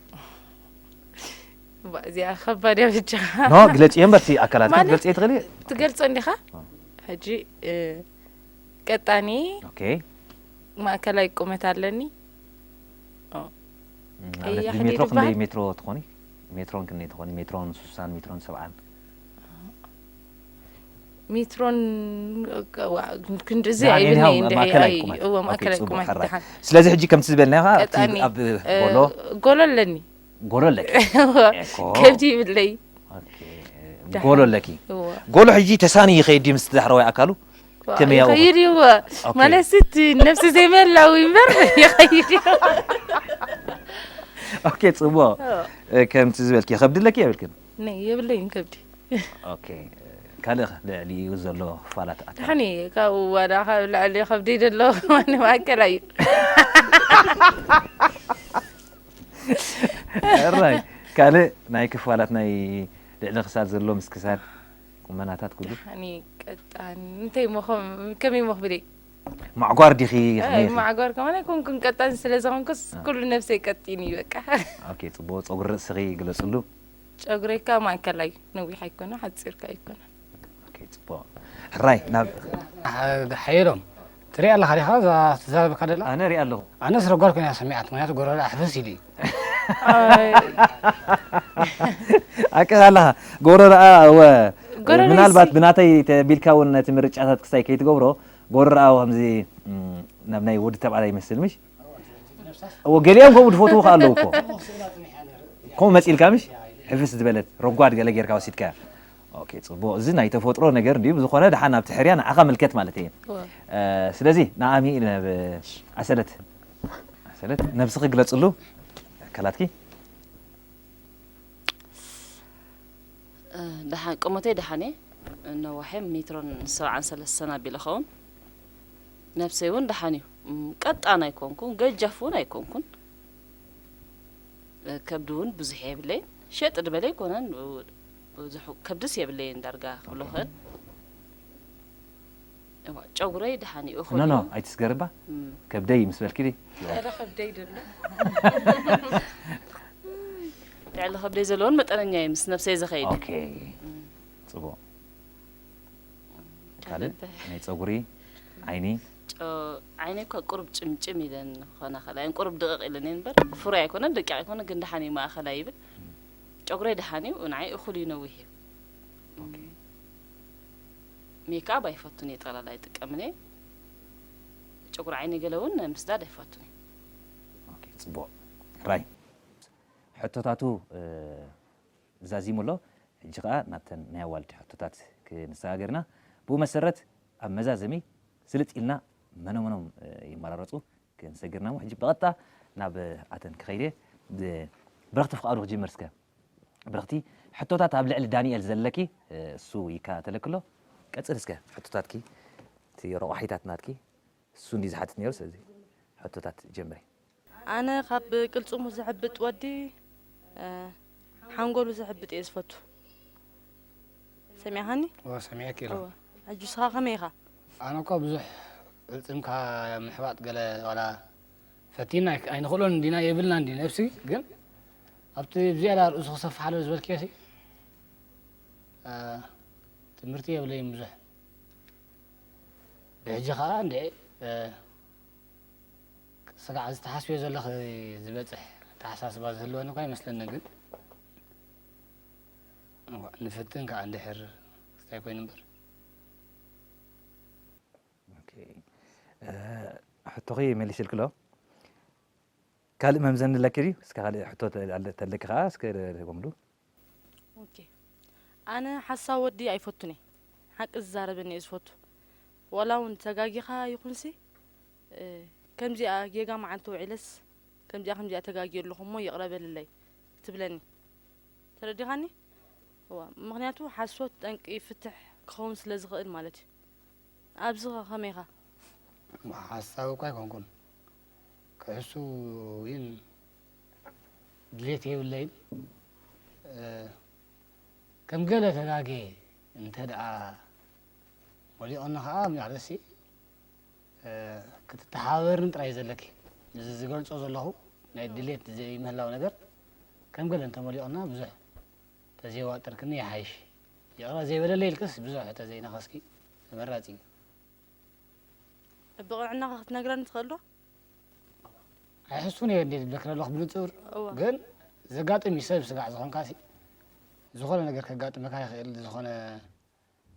እባ እዚኣ ከባድ እያ ብቻ። ኖ፣ ግለጽ እየ እምበር፣ እቲ ኣካላት ማለት ክትገልጽ እየ ትኽእሊ? ትገልጾ እንዲኻ? ኦ። ሕጂ፣ እ፣ ቀጣኒ ኦኬ። ማእከላይ ቁመት ኣለኒ። ኦ። እም፣ ቀያሕ ንኣብነት ብሜትሮ ድዩ ክንደይ ዝበሃል? ሜትሮ ትኾኒ? ሜትሮን ክንደይ ትኾኒ? ሜትሮን ሱሳን፣ ሜትሮን ሰብዓን? ሜትሮን፣ ዋ፣ ክንድዚ ደሓን፣ ኣይብልኒ፣ ኤኒሃው፣ እንድዒ፣ ማእከላይ ኣይ፣ ቁመት። እዎ፣ ኦኬ፣ ማእከላይ ጽቡቕ፣ ቁመት፣ ሕራይ። ደሓን። ስለዚ ሕጂ ከምቲ ዝበልናዮ፣ እቲ ቀጣኒ፣ ኣብ እ፣ ጎሎ ጎሎ ኣለኒ። ጎሎ ኣለኪ። እዎ፣ ኤኮ። ከብዲ ይብለይ። ኦኬ፣ ደሓን። ጎሎ ኣለኪ። እዎ። ጎሎ ሕጂ ተሳንዩ ይኸይድ ድዩ ምስቲ ዳሕረዋይ ኣካሉ? ዋ፣ ከመይ ያው ይኸይድ እዩ፣ እዎ። ኦኬ። ማለት እቲ ነፍሲ ዘይመላዊ እምበር ይኸይድ እዩ። ኦኬ፣ ጽቡቕ። እዎ። እ፣ ከምቲ ዝበልኪ፣ ከብዲ ኣለኪ የብልክን? ናይ፣ የብለይን ከብዲ። ኦኬ፣ ካልእ ከ ልዕሊኡ ዘሎ ክፋላት ኣካል? ደሓን እየ፣ ካብኡ ዋላ ካብ ልዕሊ ከብዲ ዘሎ ማንም ኣካል ኣዩ። ሕራይ፣ ካልእ ናይ ክፋላት ናይ ልዕሊ ክሳድ ዘሎ ምስ ክሳድ ቁመናታት ኩሉ? ደሓን እየ፣ ቀጣን። እንታይ እሞ ከም-፣ ከመይ እሞ ክብል እየ? ማዕጓር ዲኺ፣ ኣይ፣ ከመይ ኢኺ? ማዕጓር ከማን ኣይኮንኩን፣ ቀጣን ስለ ዝኾንኩስ አ። ኩሉ ነብሰይ ቀጢን እዩ በቃ። ኦኬ፣ ጽቡቕ። ጸጉሪ ርእስኺ ግለጽሉ። ጨጉረይካ ማእከላይ፣ ነዊሕ ኣይኮነ፣ ሓጺርካ ኣይኮነ። ኦኬ፣ ጽቡቕ። ሕራይ፣ ናብ አ፣ ሓየሎም፣ ትሪኣ ኣለኻ ዲኻ እዛ ትዛረበካ ደላ? ኣነ ሪኣ ኣለኹ። ኣነስ ረጓድ ኮይና ሰሚዓት፣ ምኽንያቱ ጎረረኣ ሕፍስ ኢሉ እዩ። ኣይ። ሓቅኻ ኣለኻ። ጎረረኣ፣ እወ፣ ጎረረይ ምናልባት ሲ- ብናተይ ተቢልካ እውን ነቲ ምርጫታት ክስታይ ከይትገብሮ፣ ጎረረኣ ከምዚ፣ እም፣ ናብ ናይ ወዲ ተባዕታይ ይመስል፣ ምሽ? እዎ፣ ገሊኦም ከምኡ ዝፈትዉ ከ ኣለዉ እኮ። ከምኡ መጺልካ ምሽ? ሕፍስ ዝበለት ረጓድ ገለ ጌርካ ወሲድካያ። ኦኬ፣ ጽቡቕ። እዚ ናይ ተፈጥሮ ነገር እንድዩ። ብዝኾነ፣ ደሓን ናብቲ ሕርያ ንዓኻ ምልከት ማለት እየ። እወ። እ፣ ስለዚ ንኣሚ፣ ናብ ኣሰለት፣ ኣሰለት፣ ነብስኺ ግለጽሉ። ኣካላትኪ። እ፣ ደሓን፣ ቁመተይ ደሓን እየ። ነዋሕ እየ፣ ሜትሮን ሰብዓን ሰለስተን ኣቢለ ኸውን። ነብሰይ እውን ደሓን እዩ። እም፣ ቀጣን ኣይኮንኩን፣ ገጃፍ እውን ኣይኮንኩን። እ፣ ከብዲ እውን ብዙሕ የብለይን። ሸጥ ዝበለ ኣይኮነን፣ ብዙሕ ከብድስ የብለይን ዳርጋ ክብሎ ኦኬ። ክእል። እዋ፣ ጨጉረይ ደሓን እዩ፣ እኹል ኖ፣ ኖ፣ እዩ። ኣይትስገርባ። እም። ከብደይ ምስ በልኪ ዲ? ኧረ ከብደይ ደሎ። ልዕሊ ከብደይ ዘለዎን መጠነኛ እዩ፣ ምስ ነብሰይ ዝኸይድ። ኦኬ። እም። ጽቡቕ። ካልእ? ካልእ እንታይ? ናይ ጸጉሪ፣ ዓይኒ? ጨ-፣ ዓይነይ እኳ ቁሩብ ጭምጭም ኢለን ክኾና ከላ እየን፣ ቁሩብ ድቕቕ ኢለን እየን እምበር፣ ፍሩይ ኣይኮነን፣ ደቂቕ ኣይኮነን፣ ግን ደሓን እዩ፣ ማእኸላይ ይብል። እም። ጨጉረይ ደሓን እዩ፣ ንዓይ እኹል እዩ፣ ነዊሕ እዩ። ኦኬ። ሜክኣፕ ኣይፈቱን እየ፣ ጠቕላላ ኣይጥቀምን እየ። ጨጉሪ ዓይነይ ገለ እውን ምስዳድ ኣይፈቱን እየ። ኦኬ፣ ጽቡቕ። ራይ፣ ሕቶታቱ፣ እ፣ ዛዚሙ ኣሎ። ሕጂ ኸኣ ናብተን ናይ ኣዋልድ ሕቶታት ክንሰጋገር ኢና። ብኡ መሰረት፣ ኣብ መዛዘሚ ስልጥ ኢልና መኖም መኖም፣ እ፣ ይመራረጹ ክንሰግር ኢና እሞ፣ ሕጂ ብቐጥታ ናብ ኣተን ክኸይድ እየ። ብ-፣ ብረኽቲ ፍቓዱ ክጅምር እስከ። ብረኽቲ፣ ሕቶታት ኣብ ልዕሊ ዳንኤል ዘለኪ፣ እ፣ እሱ ይከታተለኪ ኣሎ። ቀጽል እስከ ሕቶታትኪ፣ እቲ ረቋሒታት ናትኪ፣ እሱ እንዲ ዝሓትት ነይሩ፣ ስለዚ ሕቶታት ጀምሪ። ኣነ ካብ ቅልጽሙ ዝሕብጥ ወዲ፣ እ፣ ሓንጎሉ ዝሕብጥ እየ ዝፈቱ። ሰሚዕኻኒ? እወ፣ ሰሚዐኪ ኣለኹ። እወ። ሕጂ ንስኻ ከመይ ኢኻ? ኣነ እኳ ብዙሕ ቅልጽምካ ምሕባጥ ገለ ዋላ ፈቲና ኣይ-፣ ኣይንኽእሎን እንዲና የብልናን እንዲ ነብሲ፣ ግን ኣብቲ ብዝያዳ ርእሱ ክሰፍሓሉ ዝበልክዮ ሲ፣ እ፣ ትምህርቲ የብለይን ብዙሕ። ብሕጂ ኸኣ እንድዒ፣ እ፣ ስጋዕ እዚ ትሓስብዮ ዘለኺ ዝበጽሕ ኣተሓሳስባ ዝህልወኒ እኳ ኣይመስለኒ፣ ግን እዋ፣ ንፍትን ከኣ እንድሕር ክስታይ ኮይኑ እምበር። ኦኬ። እ፣ ሕቶኺ መሊስልኪ ኣሎ። ካልእ መምዘኒ ኣለኪ ድዩ? እስከ ካልእ ሕቶ ተ-፣ ኣለ-፣ ተለኪ ከኣ እስከ ርህቦምሉ። ኦኬ። ኣነ ሓሳብ ወዲ ኣይፈቱን እየ። ሓቂ ዝዛረበኒ እየ ዝፈቱ። ዋላ እውን ተጋጊኻ ይኹንሲ፣ እ፣ ከምዚኣ ጌጋ መዓልቲ ውዒለስ፣ ከምዚኣ ከምዚኣ ተጋግየ ኣለኹ እሞ ይቕረ በልለይ ትብለኒ። ተረዲኻኒ? እዋ፣ ምኽንያቱ ሓሶት ጠንቂ ፍትሕ ክኸውን ስለ ዝኽእል ማለት እዩ። ኣብዚ ኸ ከመይ ኢኻ? ሓሳብ እኳ ኣይኮንኩን። ክሕሱ እውን ድሌት የብለይን። እ፣ ከም ገለ ተጋጌ እንተ ደኣ ሞሊቑኒ ኸኣ፣ ማለትሲ፣ እ፣ ክትተሓባበርኒ ጥራይ ዘለኪ። እዚ ዝገልጾ ዘለኹ ናይ ድሌት ዘይምህላው ነገር ከም ገለ እንተሞሊቑና ብዙሕ ተዘይዋጠርክኒ ይሓይሽ። ይቕረ ዘይበለለይ ኢልክስ ብዙሕ ተዘይነኸስኪ ተመራጺ እዩ። ብቕንዕናኻ ክትነግረኒ ትኽእል ዶ? ኣይሕሱን እየ እንዴ ዝብለኪ ዘለኹ ብንጹር። እወ። ግን ዘጋጥም እዩ ሰብ ስጋዕ ዝኾንካሲ ዝኾነ ነገር ከጋጥመካ ይኽእል፣ ዝኾነ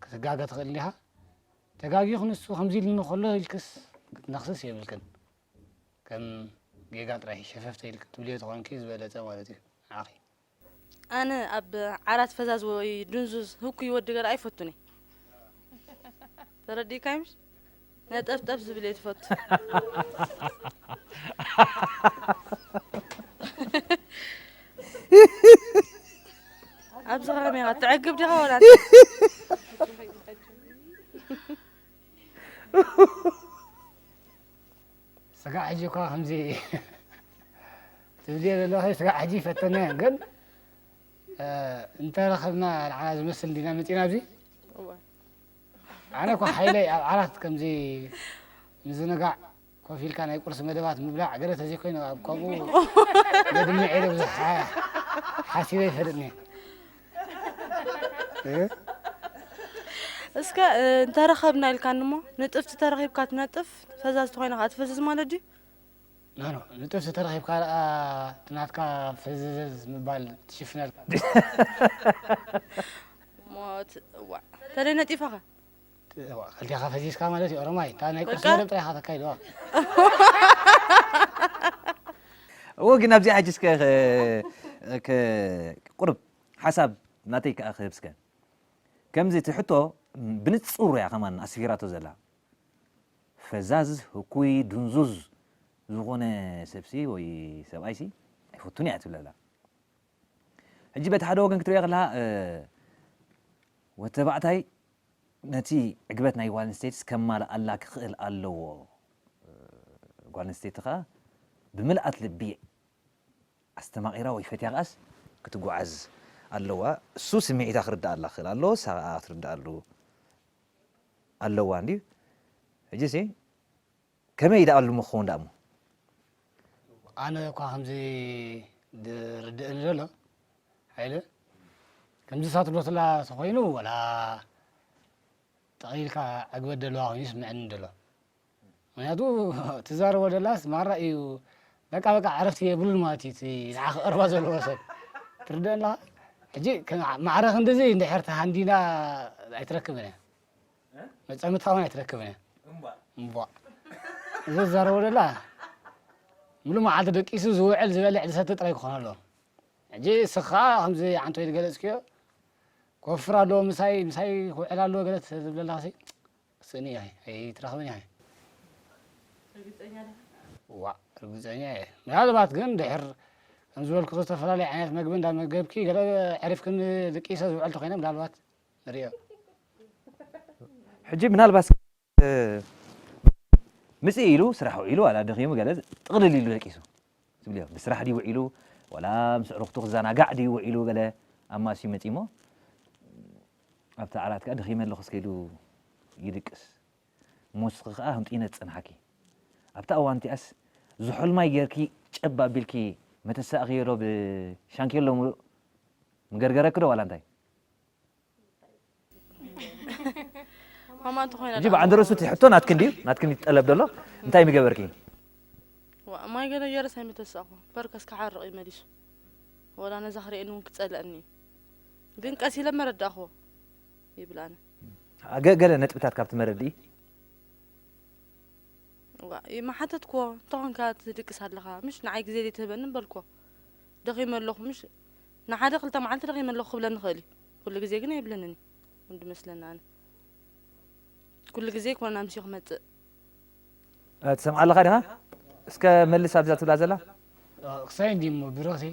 ክትጋገ ትኽእል እንዲኻ። ተጋጊኹ ንሱ ከምዚ ኢልኒ ከሎ ኢልክስ ክትነኽስስ የብልክን። ከም ጌጋ ጥራይ ሸፈፍ ተይልክ ትብልዮ ተኾንኪ ዝበለጸ ማለት እዩ ንዓኺ። ኣነ ኣብ ዓራት ፈዛዝ ወይ ድንዙዝ ህኩይ ወዲ ገለ ኣይፈቱን እየ። ተረዲእካይ ምሽ? ነጠፍጠፍ ዝብል እየ ትፈቱ። ኣብዚ ከመይ ኢኻ? ትዕግብ ዲኻ ወላ? ስጋዕ ሕጂ እኳ ከምዚ ትብልዮ ዘለኺ፣ ስጋዕ ሕጂ ይፈተና እየ፣ ግን፣ እ፣ እንተረኸብና ንዓና ዝመስል እንዲና መጺና ኣብዚ። እወ። ኣነ እኳ ሓይለይ ኣብ ዓራት ከምዚ ምዝንጋዕ፣ ኮፍ ኢልካ ናይ ቁርሲ መደባት ምብላዕ፣ ገለ ተዘይኮይኑ ኣብ ከምኡ ነድምዕ ኢለ ብዙሕ ሓ-፣ ሓሲበ ኣይፈልጥን እየ። እ? እስከ፣ እ፣ እንተረኸብና ኢልካኒ እሞ፣ ንጥፍቲ ተረኺብካ ትነጥፍ፣ ፈዛዝ ተኾይና ከኣ ትፈዝዝ ማለት ድዩ? ኖ፣ ኖ፣ ንጥፍቲ ተረኺብካ ደኣ እቲ ናትካ ፈዘዘዝ ምባል ትሽፍነልካ። ሞት፣ እዋእ። ተለይ ነጢፋኻ? ዋ፣ ክልቴኻ ፈዚዝካ ማለት እዩ፣ ኦሮማይ። እታ ናይ ቁርሲ በቃ? መደብ ጥራይ ኢኻ ተካይድዋ። እወ፣ ግን ኣብዚኣ ሕጂ እስከ፣ ከ-፣ ከ-፣ ቁሩብ ሓሳብ ናተይ ከኣ ክህብ እስከ። ከምዚ እቲ ሕቶ ብንጹር እያ ከማን ኣስፊራቶ ዘላ። ፈዛዝ፣ ህኩይ፣ ድንዙዝ ዝኾነ ሰብሲ ወይ ሰብኣይሲ ኣይፈቱን እያ ትብለላ። ሕጂ በቲ ሓደ ወገን ክትሪኦ ከለኻ፣ እ፣ ወተባዕታይ ነቲ ዕግበት ናይ ጓል ኣንስተይትስ ከማልኣላ ክኽእል ኣለዎ። እ፣ ጓል ኣንስተይቲ ኸኣ ብምልኣት ልቢ ኣስተማቒራ ወይ ፈትያ ኸኣስ ክትጓዓዝ ኣለዋ። እሱ ስምዒታ ክርድኣላ ክኽእል ኣለዎ፣ ንሳ ኸኣ ክትርድኣሉ ኣለዋ እንድዩ። ሕጂሲ ከመይ ደኣ ኣሉ ምኸውን ደኣ እሞ? ኣነ እኳ ከምዚ ዝርድእኒ ዘሎ፣ ሓይለ፣ ከምዚ እሳ ትብሎ ዘላ ተኾይኑ፣ ወላ ጠቕሊልካ ዕግበት ዘለዋ ኮይኑ ይስምዐኒ ዘሎ። ምኽንያቱ ትዛረቦ ዘላስ ማራ እዩ፣ በቃ፣ በቃ፣ ዕረፍቲ የብሉን ማለት እዩ፣ እቲ ንዓኻ ክቐርባ ዘለዎ ሰብ። ትርድእ ኣለኻ? ሕጂ ከም ማዕረ ክንድዚ እንድሕር ተሃንዲና ኣይትረክብን እያ። መጻምድካ እውን ኣይትረክብን እያ። እምቧ። እዛ ትዛረቦ ዘላ፣ ሙሉ መዓልቲ ደቂሱ ዝውዕል፣ ዝበልዕ፣ ዝሰቲ ጥራይ ክኾን ኣለዎ። ሕጂ እስኻ ከምዚ ዓንቶ ዝገለጽክዮ፣ ክወፍር ኣለዎ፣ ምሳይ፣ ምሳይ ክውዕል ኣለዎ ገለ ትብለላ ሲ፣ ስእኒ እያ፣ ኣይትረኽብን እያ። ርግጸኛ ዲኻ? ዋእ፣ ርግጸኛ እየ። ምናልባት ግን ድሕር ከም ዝበልኩ ዝተፈላለዩ ዓይነት መግቢ እንዳመገብኪ፣ ገለ ዕሪፍክን ድቂሰ ዝውዕል ተኾይነ ምናልባት ንሪኦ። ሕጂ ምናልባት፣ እ፣ ምጽእ ኢሉ ስራሕ ውዒሉ ዋላ ደኺሙ ገለ ጥቕልል ኢሉ ደቂሱ ትብልዮ። ብስራሕ ድዩ ውዒሉ ዋላ ምስ ኣዕሩኽቱ ክዘናጋዕ ድዩ ውዒሉ ገለ ኣማስዩ መጺእሞ ኣብቲ ዓራት ከኣ ደኺመ ኣለኹ እስከ ኢሉ ይድቅስ። እሞ ንስኺ ከኣ ህምጢነ ዝጸንሓኪ። ኣብታ እዋን እቲኣስ ዝሑል ማይ ጌርኪ ጨብ ኣቢልኪ መተሳእኽዮ ዶ ብሻንኬሎ ምሉእ ምገርገረኪ ዶ ዋላ እንታይ? ማማ እንተኾይና ሕጂ ደኣ ብዓንደረሱ እቲ ሕቶ ናትክን ድዩ? ናትክን ጠለብ ደሎ? እንታይ ምገበርኪ? ዋ፣ ማይ ገለ ገይረስ ኣይምተሳእኹ። ፐርከስ ክሓርቕ እዩ መሊሱ። ወላ ነዛ ክርእየኒ እውን ክጸልአኒ እዩ። ግን ቀስ ኢለ መረዳእኽዎ ይብል ኣነ። ገ-፣ ገለ ነጥብታት ካብቲ መረድኢ? ዋ፣ ይ-፣ ምሓተትክዎ፣ እንተኾንካ ትድቅስ ኣለኻ፣ ምሽ ንዓይ ግዜ ዘይትህበኒ በልክዎ። ደኺመ ኣለኹ፣ ምሽ ንሓደ ክልተ መዓልቲ ደኺመ ኣለኹ ክብለኒ ይኽእል እዩ። ኩሉ ግዜ ግን ኣይብለንን እዩ። ከምዚ መስለኒ ኣነ። ኩሉ ግዜ ኣይኮነን ኣምስዩ ክመጽእ። እ፣ ትሰምዓ ኣለኻ ዲኻ? እስከ መልስ ኣብዛ ትብላ ዘላ። እ፣ ክሳይ እንዲሞ ብረኽቲ።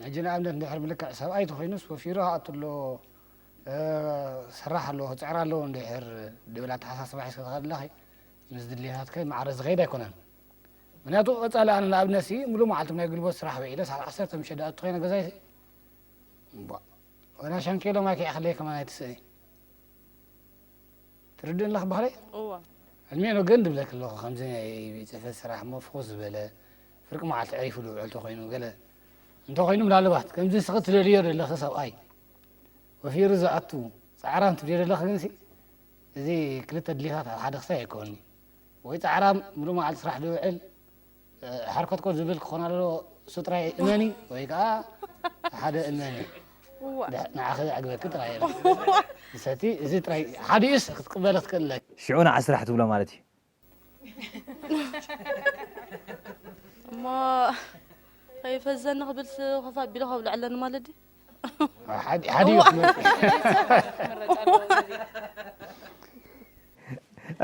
ሕጂ ንኣብነት እንድሕር ብልክዕ ሰብኣይ ተኾይኑስ ወፊሩ ክኣቱ ኣለዎ፣ እ፣ ክሰርሕ ኣለዎ፣ ክጽዕር ኣለዎ እንድሕር ድብል ኣተሓሳስባ ሒዝኪ ትኸዲ ኣለኺ፣ ምስ ድሌታትኪ ማዕረ ዝኸይድ ኣይኮነን። ምኽንያቱ ቀጻሊ ኣነ ንኣብነትሲ ሙሉእ መዓልቲ ናይ ጉልበት ስራሕ ውዒለ ሰዓት ዓሰርተ ምሸት ደኣ ተኾይነ ገዛይሲ፣ እምቧእ፣ ወላ ሻንኬሎ ማይ ከይኣኽለይ ከማን ኣይትስእኒ። ትርድእኒ ኣለኺ ባህለይ? እወ። ዕድሜኡ ግን ድብለኪ ኣለኹ፣ ከምዚ ናይ ቤት ጽሕፈት ስራሕ እሞ ፍኹስ ዝበለ ፍርቂ መዓልቲ ዕሪፉ ዝውዕል ተኾይኑ ገለ እንተኾይኑ ምናልባት ከምዚ ንስኺ ትደልዮ ዘለኺ ሰብኣይ ወፊሩ ዝኣቱ ጻዕራም ትብልዮ ዘለኺ ግንሲ እዚ ክልተ ድሌታት ኣብ ሓደ ክሳይ ኣይከውን'ዩ። ወይ ጻዕራም ምሉእ መዓልቲ ስራሕ ዝውዕል፣ እ፣ ሓርኮትኮት ዝብል ክኾን ኣለዎ፣ እሱ ጥራይ እመኒ፣ ወይ ከኣ ሓደ እመኒ። እዋ። ንዓኺ ዘዕግበኪ ጥራይ እየ። እዋ። ሰቲ፣ እዚ ጥራይ ሓዲኡስ ክትቅበሊ ክትክእል ኣለኪ። ሽዑ ንዓ ስራሕ ትብሎ ማለት እዩ። እሞ ከይፈዘኒ ክብልስ ኮፍ ኣቢሉ ከብልዐለኒ ማለት ድዩ? ሓዲ-፣ ሓዲኡ እዋ። ክመጽእ።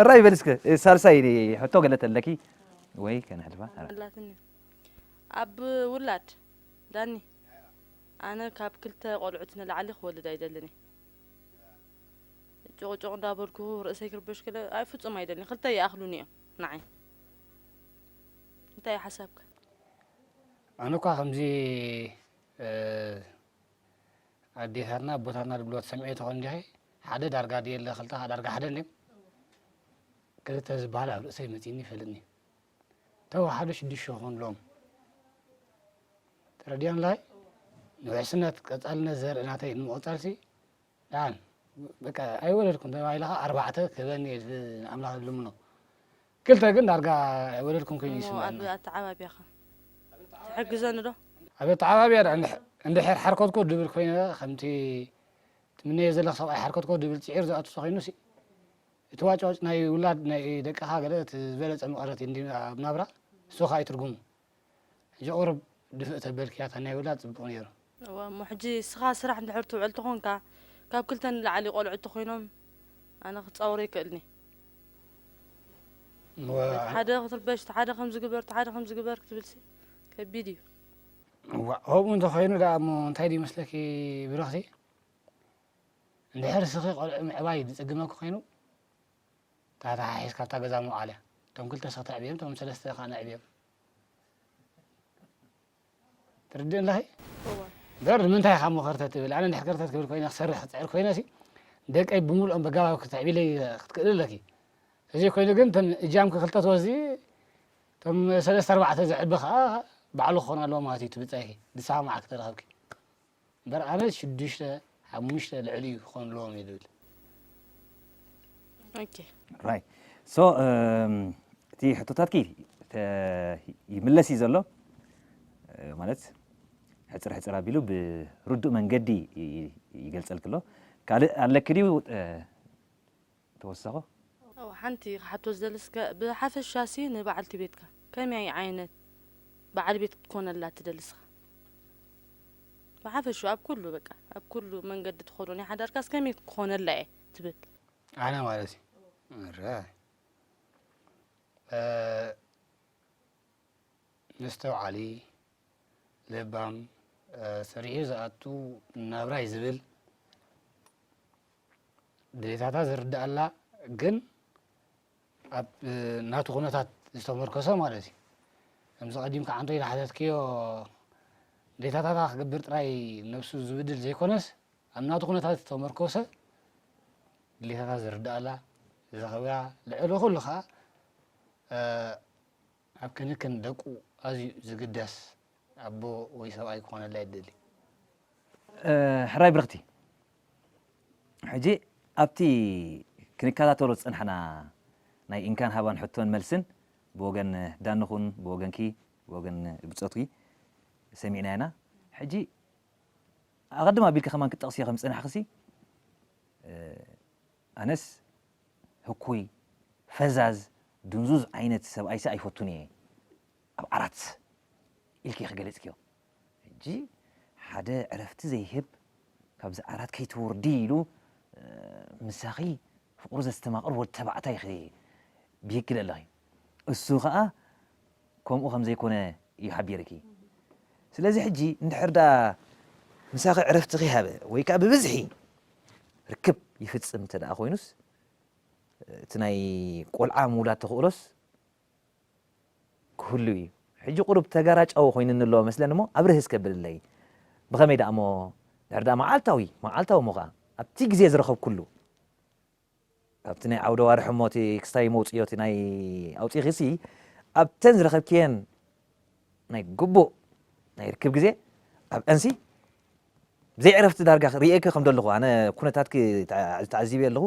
እራይ በል እስከ፣ ሳልሳይ ሕቶ ገለ ተለኪ ወይ ከነሕልፋ? ኣላትኒ። ኣብ ውላድ ዳኒ፣ ኣነ ካብ ክልተ ቆልዑት ንላዕሊ ክወልድ ኣይደልን እየ። ጭቕጭቕ እንዳበልኩ ርእሰይ ክርበሽ ከለ፣ ኣይ ፍጹም ኣይደልን። ክልተ ይኣኽሉኒ እዮም ንዓይ። እንታይ እዩ ሓሳብካ? ኣነ እኳ ከምዚ፣ እ፣ ኣዴታትና ኣቦታትና ዝብልዎ ትሰምዒ ትኾን እንዲኺ፣ ሓደ ዳርጋ ድየለ፣ ክልተ ዳርጋ ሓደ እንድዮም። ክልተ ዝበሃል ኣብ ርእሰይ መጺእኒ ይፈልጥኒ። ተወሓደ ሽዱሽተ ክኾኑ ኣለዎም። ተረዲኦም ላይ ንውሕስነት ቀጻልነት ዘርኢ ናተይ ንምቕጻልሲ ደሓን በቃ ኣይወለድኩን ተባሂለ ኸዓ ኣርባዕተ ክህበኒ እየ ንኣምላኽ ዝልምኖ። ክልተ ግን ዳርጋ ኣይወለድኩን ኮይኑ እሞ ይስምዐኒ። ኣብ ኣተዓባብያኻ ትሕግዘኒ ዶ? ኣብ ኣተዓባብያ ደኣ እንድሕ-፣ እንድሕር ሓርኮትኮት ድብል ኮይነ ከምቲ ትምነዮ ዘለኽ ሰብኣይ ሓርኮትኮት ድብል ጽዒር ዝኣቱ ተኾይኑሲ እቲ ዋጭዋጭ ናይ ውላድ ናይ ደቅኻ ገለ እቲ ዝበለጸ መቐረት እንዲ ኣብ ናብራ እሱ ኸኣ እዩ ትርጉሙ። ሕጂ ቁሩብ ድፍእ ተበልክያ እታ ናይ ውላድ ጽቡቕ ነይሩ። እወ፣ እሞ ሕጂ እስኻ ስራሕ እንድሕር ትውዕል ተኾንካ፣ ካብ ክልተ ንላዕሊ ቆልዑ እንተኾይኖም ኣነ ክጻወሮ ይክእልኒ። ወ- ሓደ ክትርበሽ፣ ሓደ ከም ዝግበር፣ ሓደ ከም ዝግበር ክትብልሲ ከቢድ እዩ። እዋ፣ ከምኡ እንተኾይኑ ደኣ እሞ እንታይ ድዩ መስለኪ ብረኽቲ? እንድሕር ስኺ ቆልዑ ምዕባይ ዝጽግመኪ ኮይኑ፣ እታ ተሓሒዝካ ኣብታ ገዛ ምውዓል እያ። እቶም ክልተ ስኺ ተዕብዮም፣ እቶም ሰለስተ ከኣ ነዕብዮም። ትርድእ ኣለኺ? እዋ። እምበር ንምንታይ ኢኻ እሞ ከርተት ትብል? ኣነ እንድሕር ከርተት ክብል ኮይነ ክሰርሕ ክጽዕር ኮይነ ሲ ደቀይ ብምልኦም በጋባብ ክተዕቢለይ ክትክእል ኣለኪ። እዚ ኮይኑ ግን እቶም እጃምኪ ክልተ ትወስዲ እቶም ሰለስተ ኣርባዕተ ዘዕቢ ከዓ ባዕሉ ክኾን ኣለዎ ማለት እዩ። ትብፀይኪ ዝሰማማዓኪ ተረኸብኪ እምበር ኣነ ሽዱሽተ ሓሙሽተ ልዕሊ እዩ ክኾን ኣለዎም እዩ ዝብል። ኦኬ። ራይ ሶ እቲ ሕቶታትኪ ተ- ይምለስ እዩ ዘሎ እ፣ ማለት ሕፅር ሕፅር ኣቢሉ ብርዱእ መንገዲ ይ- ይ- ይገልፀልክሎ ካልእ ኣለኪ ድዩ እ፣ ተወሰኸ እው፣ ሓንቲ ክሓቶ ዝደለስከ ብሓፈሻሲ ንበዓልቲ ቤትካ ከመይ ዓይነት በዓል ቤት ክትኮነላ ትደልስኻ? ብሓፈሹ ኣብ ኩሉ በቃ ኣብ ኩሉ መንገዲ ትኸዶ ናይ ሓዳርካስ ከመይ ክኾነላ እየ ትብል? ኣነ ማለት እዩ እረ እ፣ መስተውዓሊ ለባም እ፣ ሰሪሑ ዝኣቱ ናብራይ ዝብል ድሌታታ ዝርዳኣላ ግን ኣብ ናቱ ኩነታት ዝተመርኮሰ ማለት እዩ። ከምዚ ቀዲምካ ዓንቶ ኢለ ሓተትክዮ ድሌታታታ ክገብር ጥራይ ነብሱ ዝብድል ዘይኮነስ ኣብ ናቱ ኩነታት ዝተመርኮሰ ድሌታታ ዝርዳኣላ ዘኸብራ ልዕሊ ኩሉ ከዓ ኣብ ክንክን ደቁ ኣዝዩ ዝግደስ ኣቦ ወይ ሰብኣይ ክኾነላ ይደሊ። ሕራይ ብርኽቲ ሕጂ ኣብቲ ክንከታተሎ ዝፀንሕና ናይ እንካን ሃባን ሕቶን መልስን ብወገን ዳንኹን ብወገንኪ ብወገን ብፆትኪ ሰሚዕና ኢና። ሕጂ ኣቐድም ኣቢልኪ ከማን ክትጠቕስዮ ከም ዝፀናሕክሲ ኣነስ ህኩይ ፈዛዝ ድንዙዝ ዓይነት ሰብኣይሲ ኣይፈቱን እየ ኣብ ዓራት ኢልኪ ክገለፅክዮ ሕጂ ሓደ ዕረፍቲ ዘይህብ ካብዚ ዓራት ከይትወርዲ ኢሉ ምሳኺ ፍቕሩ ዘስተማቕር ወዲ ተባዕታይ ኢኺ ብይክል ኣለኺ እሱ ኸዓ ከምኡ ከም ዘይኮነ እዩ ሓቢርኪ ስለዚ ሕጂ እንድሕር ዳ ምሳኺ ዕረፍቲ ከይሃበ ወይ ከዓ ብብዝሒ ርክብ ይፍፅም እንተ ደኣ ኮይኑስ እቲ ናይ ቆልዓ ምውላድ ተኽእሎስ ክህሉ እዩ ሕጂ ቁሩብ ተጋራጫዊ ኮይንኒ ኣለዎ መስለኒ እሞ ኣብርህ እስከ ብልለይ ብኸመይ ደኣ እሞ ድሕር ደኣ መዓልታዊ መዓልታዊ እሞ ከዓ ኣብቲ ግዜ ዝረኸብኩሉ ካብቲ ናይ ዓውደ ዋርሒ እሞ እቲ ክስታይ መውፅዮ እቲ ናይ ኣውፂኺ ሲ ኣብተን ዝረኸብክየን ናይ ግቡእ ናይ ርክብ ግዜ ኣብአንሲ ብዘይ ዕረፍቲ ዳርጋ ርእየኪ ከም ዘለኹ ኣነ ኩነታትኪ ተዓዚበ ኣለኹ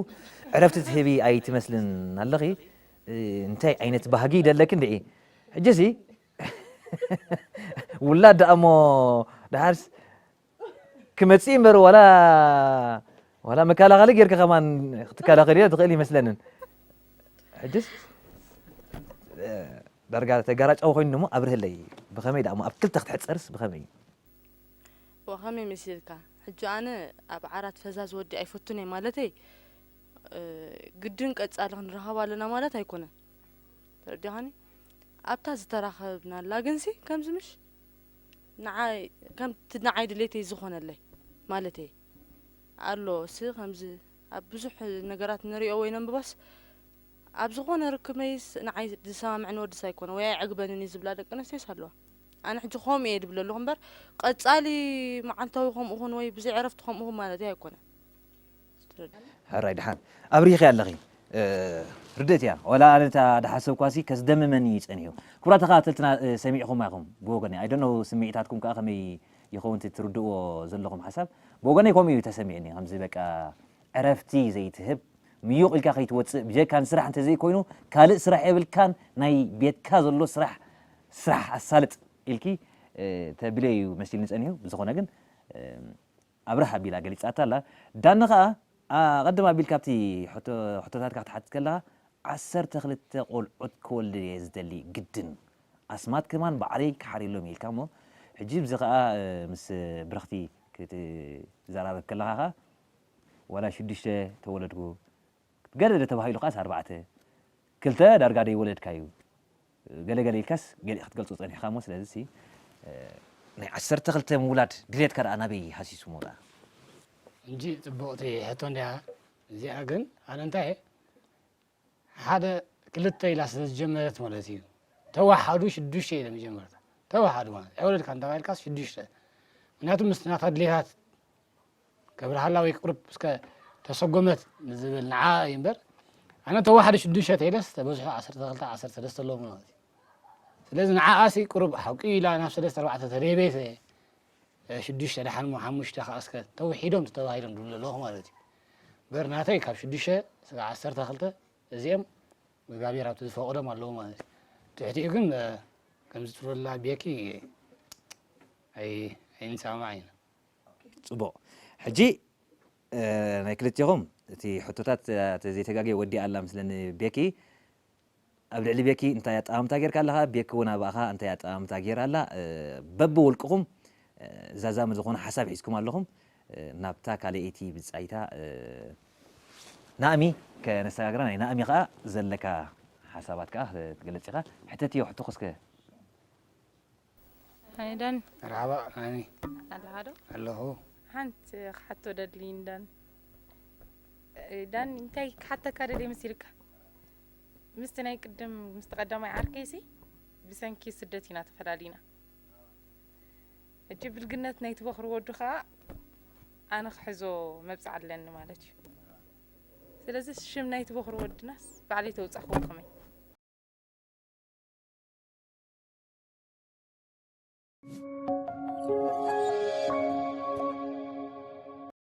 ዕረፍቲ ትህቢ ኣይትመስልን ኣለኺ እንታይ ዓይነት ባህጊ ደለኪ እንድዒ ሕጂ ሲ ውላድ ደኣ እሞ ደሓርስ ክመፅእ እምበር ዋላ ዋላ መከላኸሊ ጌርካ ከማን ክትከላኸልዮ ትኽእል ይመስለንን ሕጅስ ዳርጋ ተጋራጫዊ ኮይኑ እሞ ኣብርህለይ ብኸመይ ደኣ እሞ ኣብ ክልተ ክትሕፀርስ ብኸመይ እዩ ወኸመይ መሲልካ ሕጂ ኣነ ኣብ ዓራት ፈዛዝ ወዲ ኣይፈቱን እየ ማለተይ ግድን ቀፃሊ ክንረኸብ ኣለና ማለት ኣይኮነን ተረዲኻኒ ኣብታ ዝተራኸብናላ ግንሲ ከምዚ ምሽ ንዓይ ከምቲ ንዓይ ድሌተይ ዝኾነለይ ማለተይ ኣሎ ሲ ከምዚ ኣብ ብዙሕ ነገራት ንሪኦ ወይ ነንብቦስ ኣብ ዝኾነ ርክበይስ ንዓይ ዝሰማምዕኒ ወድስ ኣይኮነ ወይ ኣይዕግበንን እዩ ዝብላ ደቂ ኣንስትዮስ ኣለዋ ኣነ ሕጂ ከምኡ እየ ድብለ ኣለኹ እምበር ቀፃሊ መዓልታዊ ከምኡ ኹን ወይ ብዘይ ዕረፍቲ ከምኡ ኹን ማለት ኣይኮነ ሕራይ ድሓን ኣብሪኺ ኣለኺ ርድእት እያ ዋላ ኣነ እታ ድሓሰብኳሲ ከስደምመኒ እዩ ፀኒሑ ክቡራ ተኸታተልትና ሰሚዕኹማ ኢኹም ብወገነይ ኣይደኖ ስምዒታትኩም ከዓ ከመይ ይኸውን ትርድእዎ ዘለኹም ሓሳብ ብወገነይ ከምኡ እዩ ተሰሚዕኒ ከምዚ በቃ ዕረፍቲ ዘይትህብ ምዩቕ ኢልካ ከይትወፅእ ብጀካ ንስራሕ እንተዘይኮይኑ ካልእ ስራሕ የብልካን ናይ ቤትካ ዘሎ ስራሕ ስራሕ ኣሳልጥ ኢልኪ ተብልዮ እዩ መሲልኒ ፀኒሑ ብዝኾነ ግን ኣብርህ ኣቢላ ገሊፃታ ኣላ ዳኒ ከዓ ኣቐድም ኣቢል ካብቲ ሕቶታትካ ክትሓትት ከለኻ ዓሰርተ ክልተ ቆልዑት ክወልድ እየ ዝደሊ ግድን ኣስማት ከማን ባዕለይ ክሓርየሎም ኢልካ እሞ ሕጂ ብዚ ከዓ ምስ ብርኽቲ ክትዘራረብ ከለኻ ከዓ ዋላ ሽዱሽተ ተወለድኩ፣ ገለ ተባሂሉ ከኣስ ኣርባዕተ፣ ክልተ ዳርጋ ደይወለድካ እዩ፣ ገለ ገለ ኢልካስ ገሊእ ክትገልጾ ጸኒሕካ እሞ፣ ስለዚ ሲ፣ እ፣ ናይ ዓሰርተ ክልተ ምውላድ ድሌትካ ደኣ ናበይ ሃሲሱ እሞ ደኣ? እንጂ ጽቡቕቲ ሕቶ እንድያ። እዚኣ ግን ኣነ እንታይ እየ፣ ሓደ ክልተ ኢላ ስለ ዝጀመረት ማለት እዩ። ተዋሓዱ ሽዱሽተ ኢለ መጀመርታ። ተዋሓዱ ማለት ኣይወለድካ እንተባሂልካስ ሽዱሽተ። ምክንያቱ ምስቲ ናታ ድሌታት ከብርሃላ ወይ ቁሩብ እስከ ተሰጎመት ንዝብል ንዓ እዩ እምበር፣ ኣነ ተዋሓዱ ሽዱሽተ ኢለስ ተበዝሑ ዓሰርተ ክልተ ዓሰርተ ሰለስተ ኣለዎም ማለት እዩ። ስለዚ ንዓኣሲ ቁሩብ ሓቂ ኢላ ናብ ሰለስተ ኣርባዕተ ተደይበይተ፣ እ፣ ሽዱሽተ ደሓን እሞ ሓሙሽተ ከኣ እስከ ተውሒዶም ተባሂሎም ዝብሉ ኣለኹ ማለት እዩ። እምበር ናተይ ካብ ሽዱሽተ ስጋዕ ዓሰርተ ክልተ እዚኦም እግዚኣብሔር ኣብቲ ዝፈቐዶም ኣለዉ ማለት እዩ። ትሕቲኡ ግን፣ እ፣ ከምዚ ትብለላ ቤኪ ኣይ-፣ ኣይንሰማማዕ ኢና። ጽቡቕ። ሕጂ፣ እ፣ ናይ ክልቴኹም እቲ ሕቶታት፣ እ፣ ተዘይተጋግየ ወዲኣ ኣላ ምስለኒ ቤኪ። ኣብ ልዕሊ ቤኪ እንታይ ኣጠማምታ ጌርካ ኣለኻ? ቤኪ እውን ኣባኻ እንታይ ኣጠማምታ ጌራ ኣላ? እ፣ በብውልቅኹም፣ እ፣ ዛዛሚ ዝኾነ ሓሳብ ሒዝኩም ኣለኹም። እ፣ ናብታ ካልኣይቲ ብጻይታ፣ እ፣ ናእሚ ከነሰጋግራ፣ ናይ ናእሚ ኸኣ ዘለካ ሓሳባት ከኣ ክትገልጽ ኢኻ። ሕተትዮ ሕቶኺ እስከ። ሃይ ዳን። መርሓባ ናእሚ። ኣለኻ ዶ? ኣለኹ። ሓንቲ ክሓቶ ደሊ እንዳን። እ፣ ዳን እንታይ ክሓተካ ደሊ መሲልካ? ምስቲ ናይ ቅድም፣ ምስቲ ቀዳማይ ዓርከይሲ ብሰንኪ ስደት ኢና ተፈላሊና። ሕጂ ብልግነት ናይቲ በኹሪ ወዱ ኸኣ ኣነ ክሕዞ መብጽዓ ኣለኒ ማለት እዩ። ስለዚ ሽም ናይቲ በኹሪ ወድናስ ባዕለይ ተውጻእክዎ ከመይ?